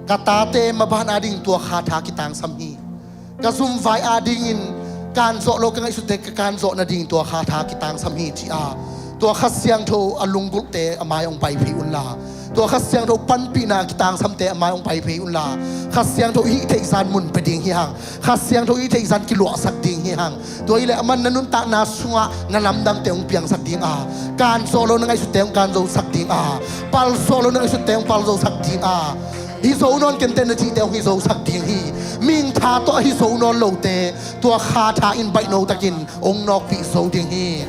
Ka tate maban adingin tua Kha tha kitangsam hi. Ka zumvai adingin kan zawh lo ka ngaihsutte ka kan zawh nading tua Kha tha kitangsam hi, ci-a tua Kha Siangtho a lunggulhte a mai hong pai phei unla, tua Kha Siangtho panpihna a kitangsamte a mai hong pai phei unla, Kha Siangtho i hih theih zah mun pia ding hi hang. Kha Siangtho i hih theih zah kiluahsak ding hi hang. Tua hileh aman na nuntakna sungah na lamdangte hong piangsak ding a, kan zawh lo na ngaihsutte hong kan zosak ding a, pal zawh lo na ngaihsutte hong pal zosak ding a, hi zo nawn kente na cihte hong hi zosak ding hi. Mihing tha tawh a hi zo nawn lote tua Kha tha in baihno takin hong nawkpih zo ding hi.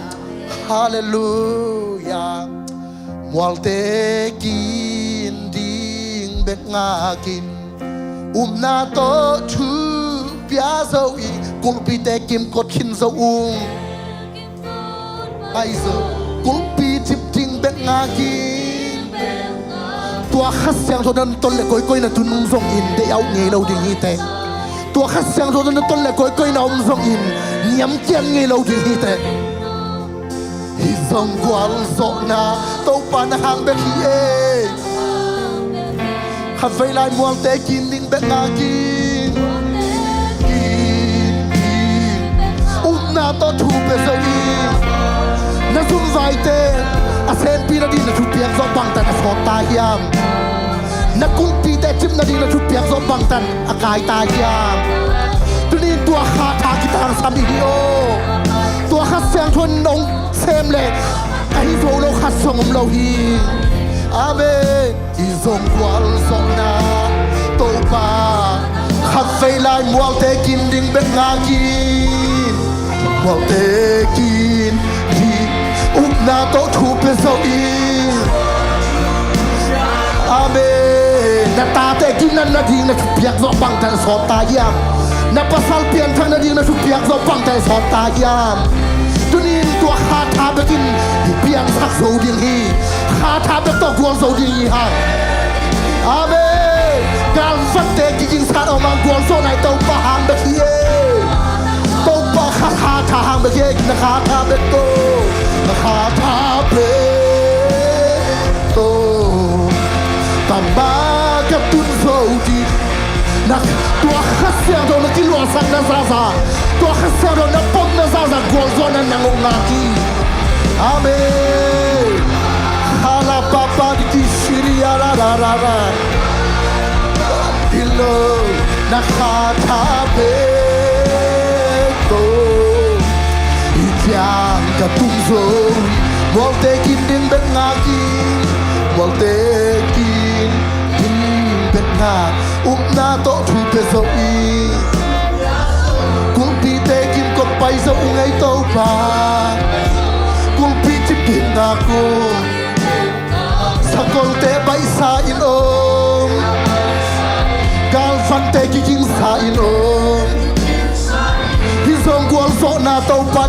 Halleluiah. Mualte kin ding bek ngakin, upna tawh thu pia zo i, kulhpite kimkot khin zo ung. Pai zo. Kulhpi cip ding bek ngakin, tua Kha Siangtho na ton leh koikoi na tun um zongin deih a uk ngei lo ding hi teh. Tua Kha Siangtho na ton leh koikoi na om zongin niamkiat ngei lo ding hi teh. Hih zong gualzawhna Topa na hang bek hi ei. Khatvei lai mualte kin ding bek ngakin, kin ding, upna tawh thu pia zo i. Na zumvaite a sempi nading na thupiak zawh bangtan a sawt ta hiam? Na kulhpite cip nading na thupiak zawh bangtan a kai ta hiam? Tuni-in tua Kha tha kitangsam i hi aw. Tua Kha Siangtho in hong sem leh a hi zo lo khat zong om lo hi. Amen. Hih zong gualzawhna Topa, khatvei lai mualte kin ding bek ngakin, mualte kin ding, upna tawh thu pia zo i. Amen. Na tate ginat nading na thupiak zawh bangtan sawt ta hiam? Na pasal pianthak nading na thupiak zawh bangtan sawt ta hiam? Tuni-in tua Kha tha bekin i piangsak zo ding hi. Kha tha bek tawh gual zo ding hi hang. Amen. Galvante kigingsa a om hang, gualzawhna i Topa hang bek hi ei. Topa Kha, Kha tha hang bek hi ei. Na Kha tha bek tawh, na Kha tha bek tawh ka ma ka tun zo ding. Na, tua Kha Siangtho na kiluahsakna zaza, tua Kha Siangtho na pomna zaza gualzawhna nang hong ngak hi. Amen. Hala papa di ki shiri ya la la la la. Ilo, na Kha tha bek tawh i kiang ka tung zo i. Mualte kin ding bek ngakin, mualte kin ding bek ngak, upna tawh thu pia zo i. Kulhpite kimkot pai zo ung ei Topa. Kulhpi cip ding ngak ung. Sakolte baihsa in om, galvante kigingsa in om.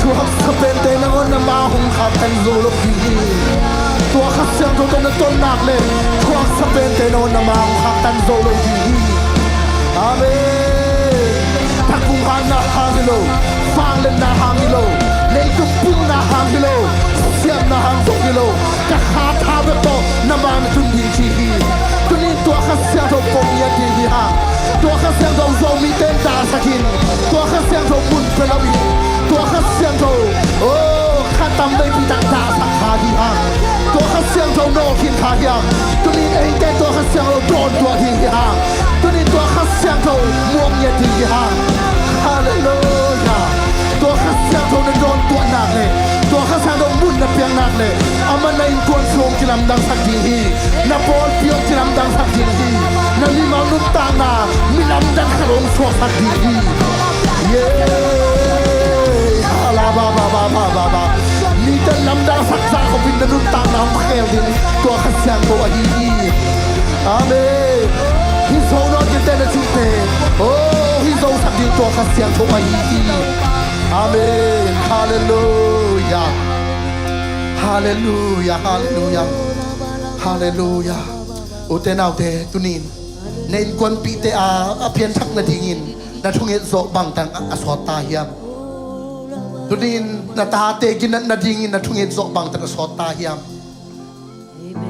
Thuaksa pente nangawn na ma hong khaktan zo lo ding hi. Tua Kha Siangtho tawh na ton nak leh thuaksa pente nangawn na ma hong khaktan zo lo ding hi. Amen. Takung hatna hang hi lo, vangliatna hang hi lo, leitung pumna hang hi lo, siamna hang zong hi lo. Ka kha tha bek tawh na ma na tun ding ci hi. Tunin tua Kha Siangtho pom ngiat ding hi hang. Tua Kha Siangtho Zomite in dahsak in. Tua Kha Siangtho mun pia lo in. Tua Kha Siangtho, oh, kha tam veipi tak dahsak kha hi hang. Tua Kha Siangtho nawlkhin kha hi hang. Tunin eite tua Kha Siangtho dawntuah ding hi hang. Tunin tua Kha Siangtho muang ngiat ding hi hang. Halleluiah. Tua Kha Siangtho na dawntuah nak leh, tua Kha Siangtho mun na piak nak leh, amah na innkuan sung hong kilamdangsak ding hi. Na pawlpi hong kilamdangsak ding hi. Na mimal nuntakna mi lamdang khat hong suaksak ding hi. Yeah. Hala ba ba ba ba ba ba. Mite lamdangsak zah khopin na nuntakna hong khel ding tua Kha Siangtho ahi hi. Amen. Hih zo nawn kei te na cihte, oh, hih zosak ding tua Kha Siangtho ahi hi. Amen. Halleluiah. Halleluiah. Halleluiah. Halleluiah. Ute naute, tunin na innkuanpihte a, a pianthak nadingin na thunget zawh bangtan a, a sawt ta hiam? Tuni-in na tate ginatna dingin na thunget zawh bangtan a sawt ta hiam?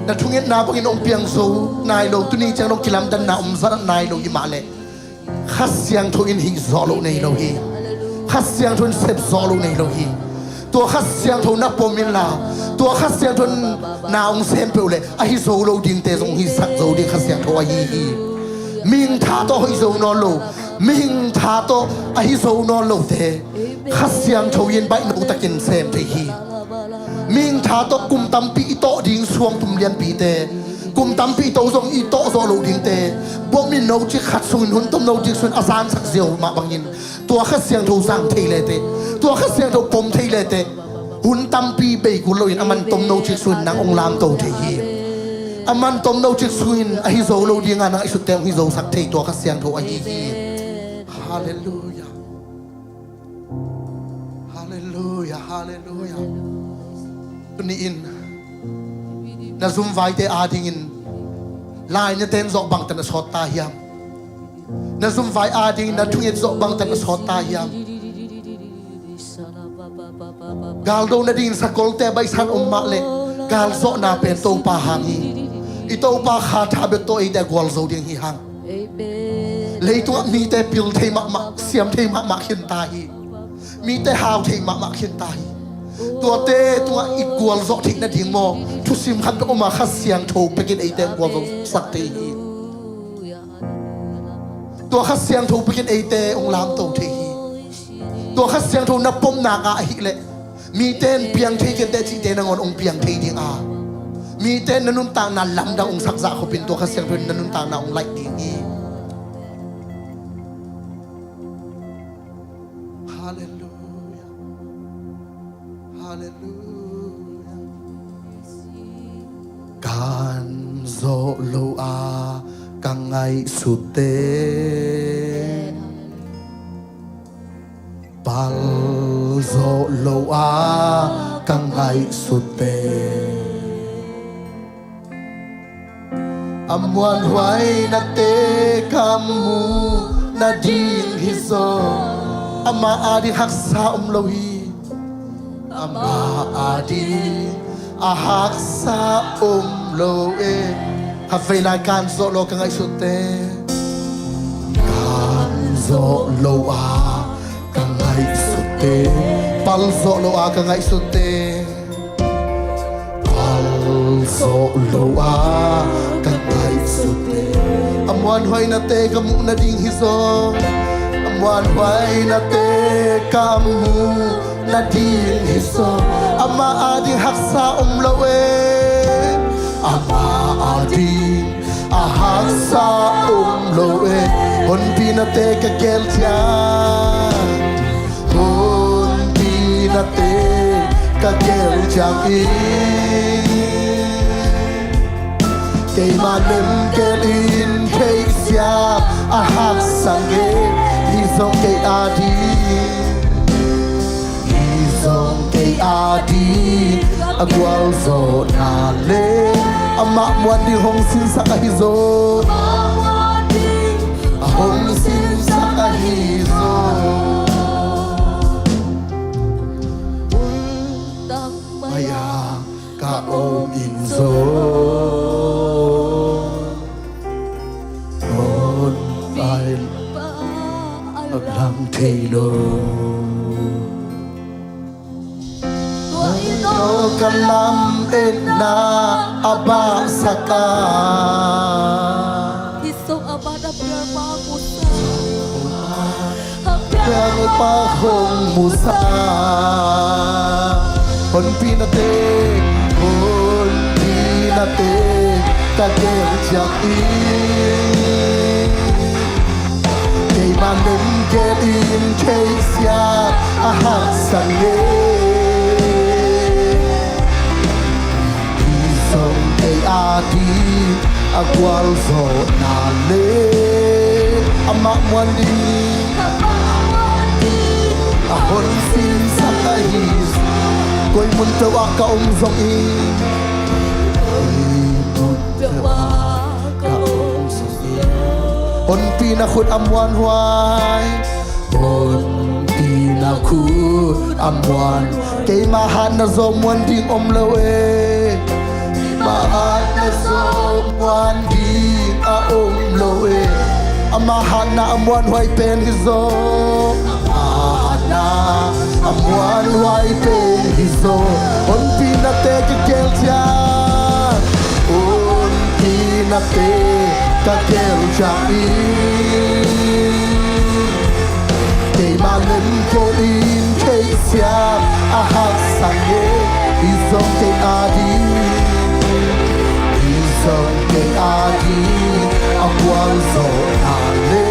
Na thungetna bangin hong piang zo nai lo, tuni ciang dong kilamdanna om zat nai lo hi mah leh, Kha Siangtho in hih zawh loh nei lo hi. Kha Siangtho in sep zawh loh nei lo hi. Tua Kha Siangtho na pom inla, tua Kha Siangtho in na hong sem peuh leh, ahi zo lo dingte zong hong hisak zo ding Kha Siangtho ahi hi. Mihing tha tawh hoih zo nawn lo, mihing tha tawh ahi zo nawn lote Kha Siangtho in baihno takin sem thei hi. Mihing tha tawh kum tampi i tawh ding suangtum lianpite, kum tampi i to zong i tawh zawh loh dingte, bawm in no cik khat sungin, hun tom no cik sungin a zansak ziau mah bangin, tua Kha Siangtho zang thei leteh, tua Kha Siangtho pom thei leteh, hun tampi bei kul loin a man tom no cik sungin nang hong lamto thei hi. A man tom no cik sungin ahi zo lo dinga nang a i sutte hong hi zosak thei tua Kha Siangtho ahi hi. Halleluiah. Halleluiah, halleluiah. Tuni-in na zumvaite adingin lainate in zawh bangtan a sawt ta hiam? Na zumvai adingin na thunget zawh bangtan a sawt ta hiam? Galdo nadingin sakolte baihsan om mah leh, galzawhna pen Topa hang hi. I Topa Kha tha bek tawh eite a gualzo ding hi hang. Leitungah mite pil thei mahmah, siam thei mahmah khin ta hi. Mite hau thei mahmah khin ta hi. Tuate tungah i gualzawh theih nading maw, thusim khat peuh om a, Kha Siangtho pekin eite gualzosak thei hi. Tua Kha Siangtho pekin eite hong lamto thei hi. Tua Kha Siangtho na pom nak ah ahih leh, mite in piang thei kei inteh cihte nangawn hong piang thei ding a, mite in na nuntakna lamdang hong sak zah khopin tua Kha Siangtho in na nuntakna hong laih ding hi. Halleluiah. Halleluiah. Kan zawh lo a ka ngaihsutte, pal zawh lo a ka ngaihsutte, a muanhuai nate ka muh nading hi zaw. Amah ading haksa om lo hi. Amah ading a haksa om lo e. Khatvei lai, kan zawh lo a ka ngaihsutte. Kan zawh lo a ka ngaihsutte. Pal zawh lo a ka ngaihsutte. Pal zawh lo a ka ngaihsutte. A muanhuai nate ka muh nading hi zaw. A muanhuai nate ka muh nading hi zaw. Amah ading haksa om lo e. Amah ading a haksa om lo e. Honpi nate ka gel ciang, honpi nate ka gel ciangin, keima lemgel in theihsia a haksa nge. Hi zong kei ading, hi zong kei ading a gualzawhna le amah muan ding hong sinsak ahi zaw. A hong sinsak ahi zaw. Maya ka om in zaw, hon pai a lang thei lo. Tua in aw ka lam etna a bahsak a, hi zong amah na pial pa musa. Pial pa hong musa. Honpi nate, honpi nate ka gel ciangin, keima lemgel in theihsia a haksa nge. Hi zong kei ading a gualzawhna le amah muan ding a hon sinsak ahi. Koi mun peuh ah ka om zongin, koi mun peuh ah ka om zongin, honpi na khut a muanhuai, honpi na Khut a muan, keima hatna zawh muan ding om lo e. Keima hatna zawh muan ding a om lo e. Ama hatna a muanhuai pen hi zaw. Ama hatna a muanhuai pen hi zaw. Honpinate ka gel ciang, honpinate ka gel ciang in, keima lemgel in theihsiam a haksa nge. Hi zong kei a ding, hi zong kei a ding a gualzawhna le,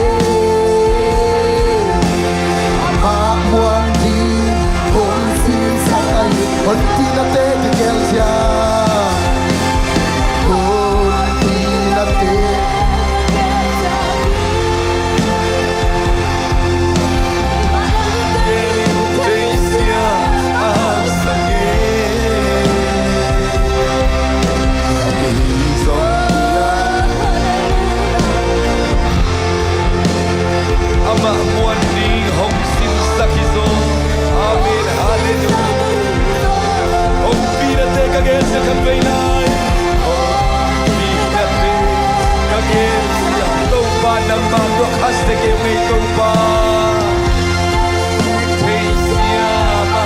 amah muan ding hong sinsak a hi. Honpinate ka gel ciang, honpinate Amah muan ding hong sinsak hi zaw. Amen. Halleluiah. Honpinate ka gel ciang khat vei lai. Honpinate ka gel ciang. Topa nangmah tua khasia kei ung ei Topa. Theihsiam a,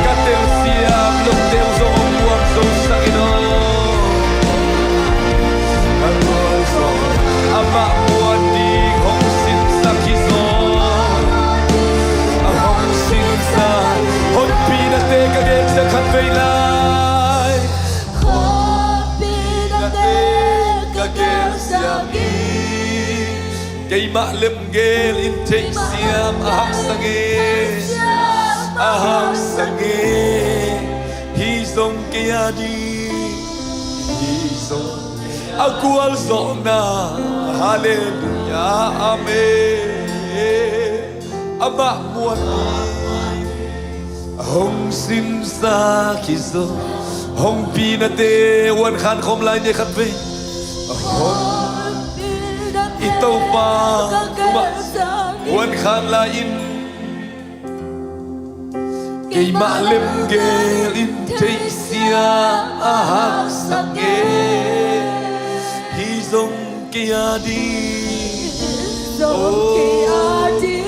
ka telsiam lote uh zong hong muang zosak in aw. Amah muan ding hong sinsak hi zaw. A hong sinsak. Honpinate ka gel ciang khat vei lai. Honpinate ka gel ciang in, keimah lemgel in theihsiam a haksa nge. A haksa nge. Hi zong kei a ding, hi zong a gualzawhna. Halleluiah. Amen. Amah muan ding hong sinsak hi zaw. Honpinate, uan khan khawm lai ni khat vei. Hong i Topa, uan khan lai in, keimah lemgel in theihsiam a haksa nge. Hi zong kei a ding, zong kei a ding.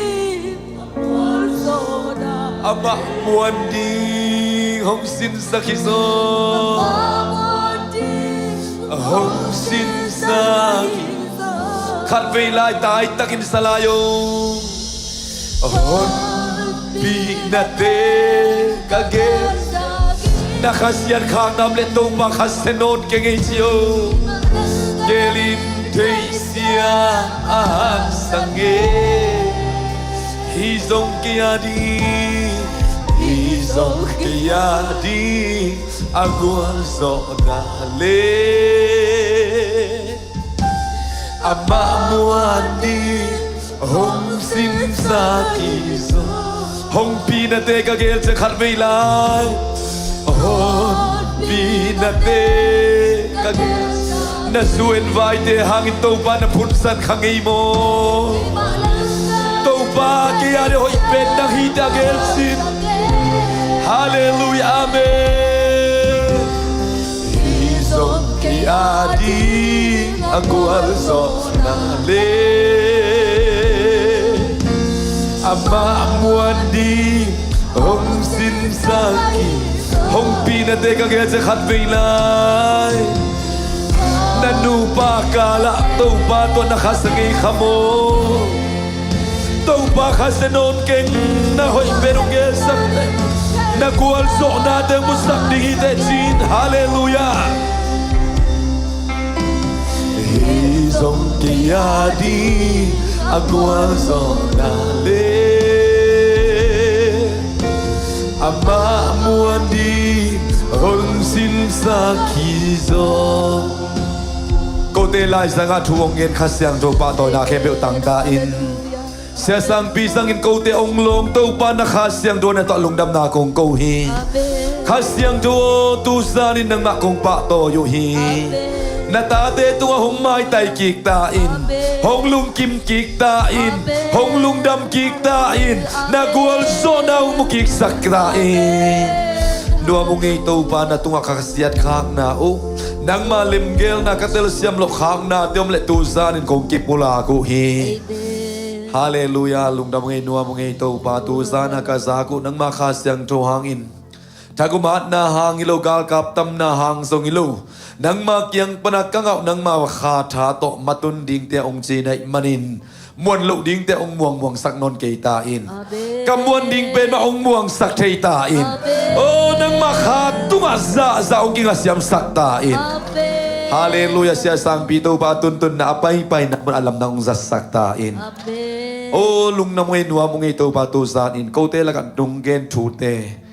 Amah muan ding hong sinsak hi zaw. Hong sinsak hi zaw. Khat vei lai, taitakin sa lai o. Honpinate ka gel. Na Kha Sian khakna om leh Topa Kha Sian nawn keng ei ci o. Gel in theihsiam a haksa nge. Hi zong kei a ding, hi zong kei a ding a gualzawhna le. Amah muan ding hong sinsak hi zaw. Honpinate ka gel ciang khat vei lai. Honpinate ka gel. Na zu en vaite hangin Topa na phunsan kha ngei maw? Topa kei a ding hoih pen nang hi ta gel cin. Halleluiah. Amen. Hi zong kei a ding a gualzawhna le. Amah muan ding hong sinsak hi. Honpinate ka gel ciang khat vei lai. Na nupa kalah Topa tawh na khasia ngei kha maw? Topa Kha Sian nawn keng, na hoih pen hong gelsak le na gualzawhnate musak ding hi teh cin. Halleluiah. Hi zong kei a ding a gualzawhna le. Amah muan ding hong sinsak hi zaw. Kote laizangah thu hong ngen Kha Siangtho pahtawina khempeuh tangta in. Sia Sangpi zangin kote hong lawng Topa na Kha Siangtho na tawh lungdamna kong ko hi. Kha Siangtho aw, tu zanin nangmah kong pahtawi uh hi. Na tate tungah hong maitai kik ta in. Hong lungkim kik ta in. Hong lungdam kik ta in. Na gualzawhna hong mu kiksak ta in. Nuam ung ei Topa, na tungah ka khasiat khakna uh, nangma lemgelna ka telsiam loh khaknate om leh tu zanin kong kipulak uh hi. Halleluiah. Lungdam ung ei, nuam ung ei Topa, tu zana ka zak uh nangma Kha Siangtho hangin, thagum atna hang hi lo, galkap tamna hang zong hi lo, nangma kiang pana ka ngah uh nangma Kha tha tawh matun dingte hong ci na hih manin, muan loh dingte hong muangmuangsak nawn kei ta in. Ka muan ding pen mah hong muangsak thei ta in. O, nangma Kha tungah zahzah hong kingasiamsak ta in. Halleluiah. Sia Sangpi, Topa tuntunna a paipaina mun a lamdang hong zatsak ta in. O, lungdam ung ei, nuam ung ei Topa, tu zanin kote lakah nong gen thute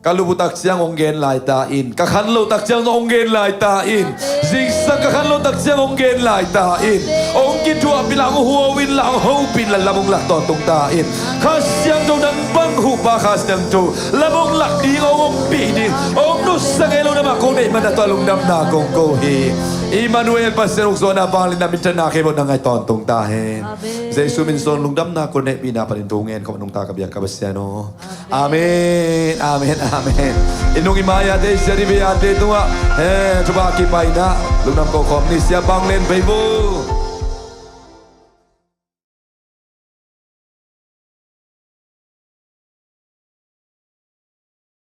ka lup uh tak ciang hong gen lai ta in. Ka khan loh tak ciang hong gen lai ta in. Zingsang ka khan loh tak ciang hong gen lai ta in. Hong kithuahpih inla, hong huau inla, hong hopih inla, lam hong lak tawntung ta in. Kha Siangtho nang bang huhpa Kha Siangtho, lam hong lak ding, hong ompih ding, hong nusia ngei lo na mah kong deih manin tua lungdamna kong ko hi. Immanuel, Pasian ukzawhna, vangliatna, minthanna khempeuh nang a hi tawntung ta hen. Jesu min suang lungdamna, khuahopna, hehpihna panin thu ngen khawm nungta ka biak ka Pasian aw. Amen, amen, amen. I nung i mai-ate, i siate, i vei-ate tungah, he, thupha, kipaina, lungdam ko khawm ni. Sia Bang Len Veibu.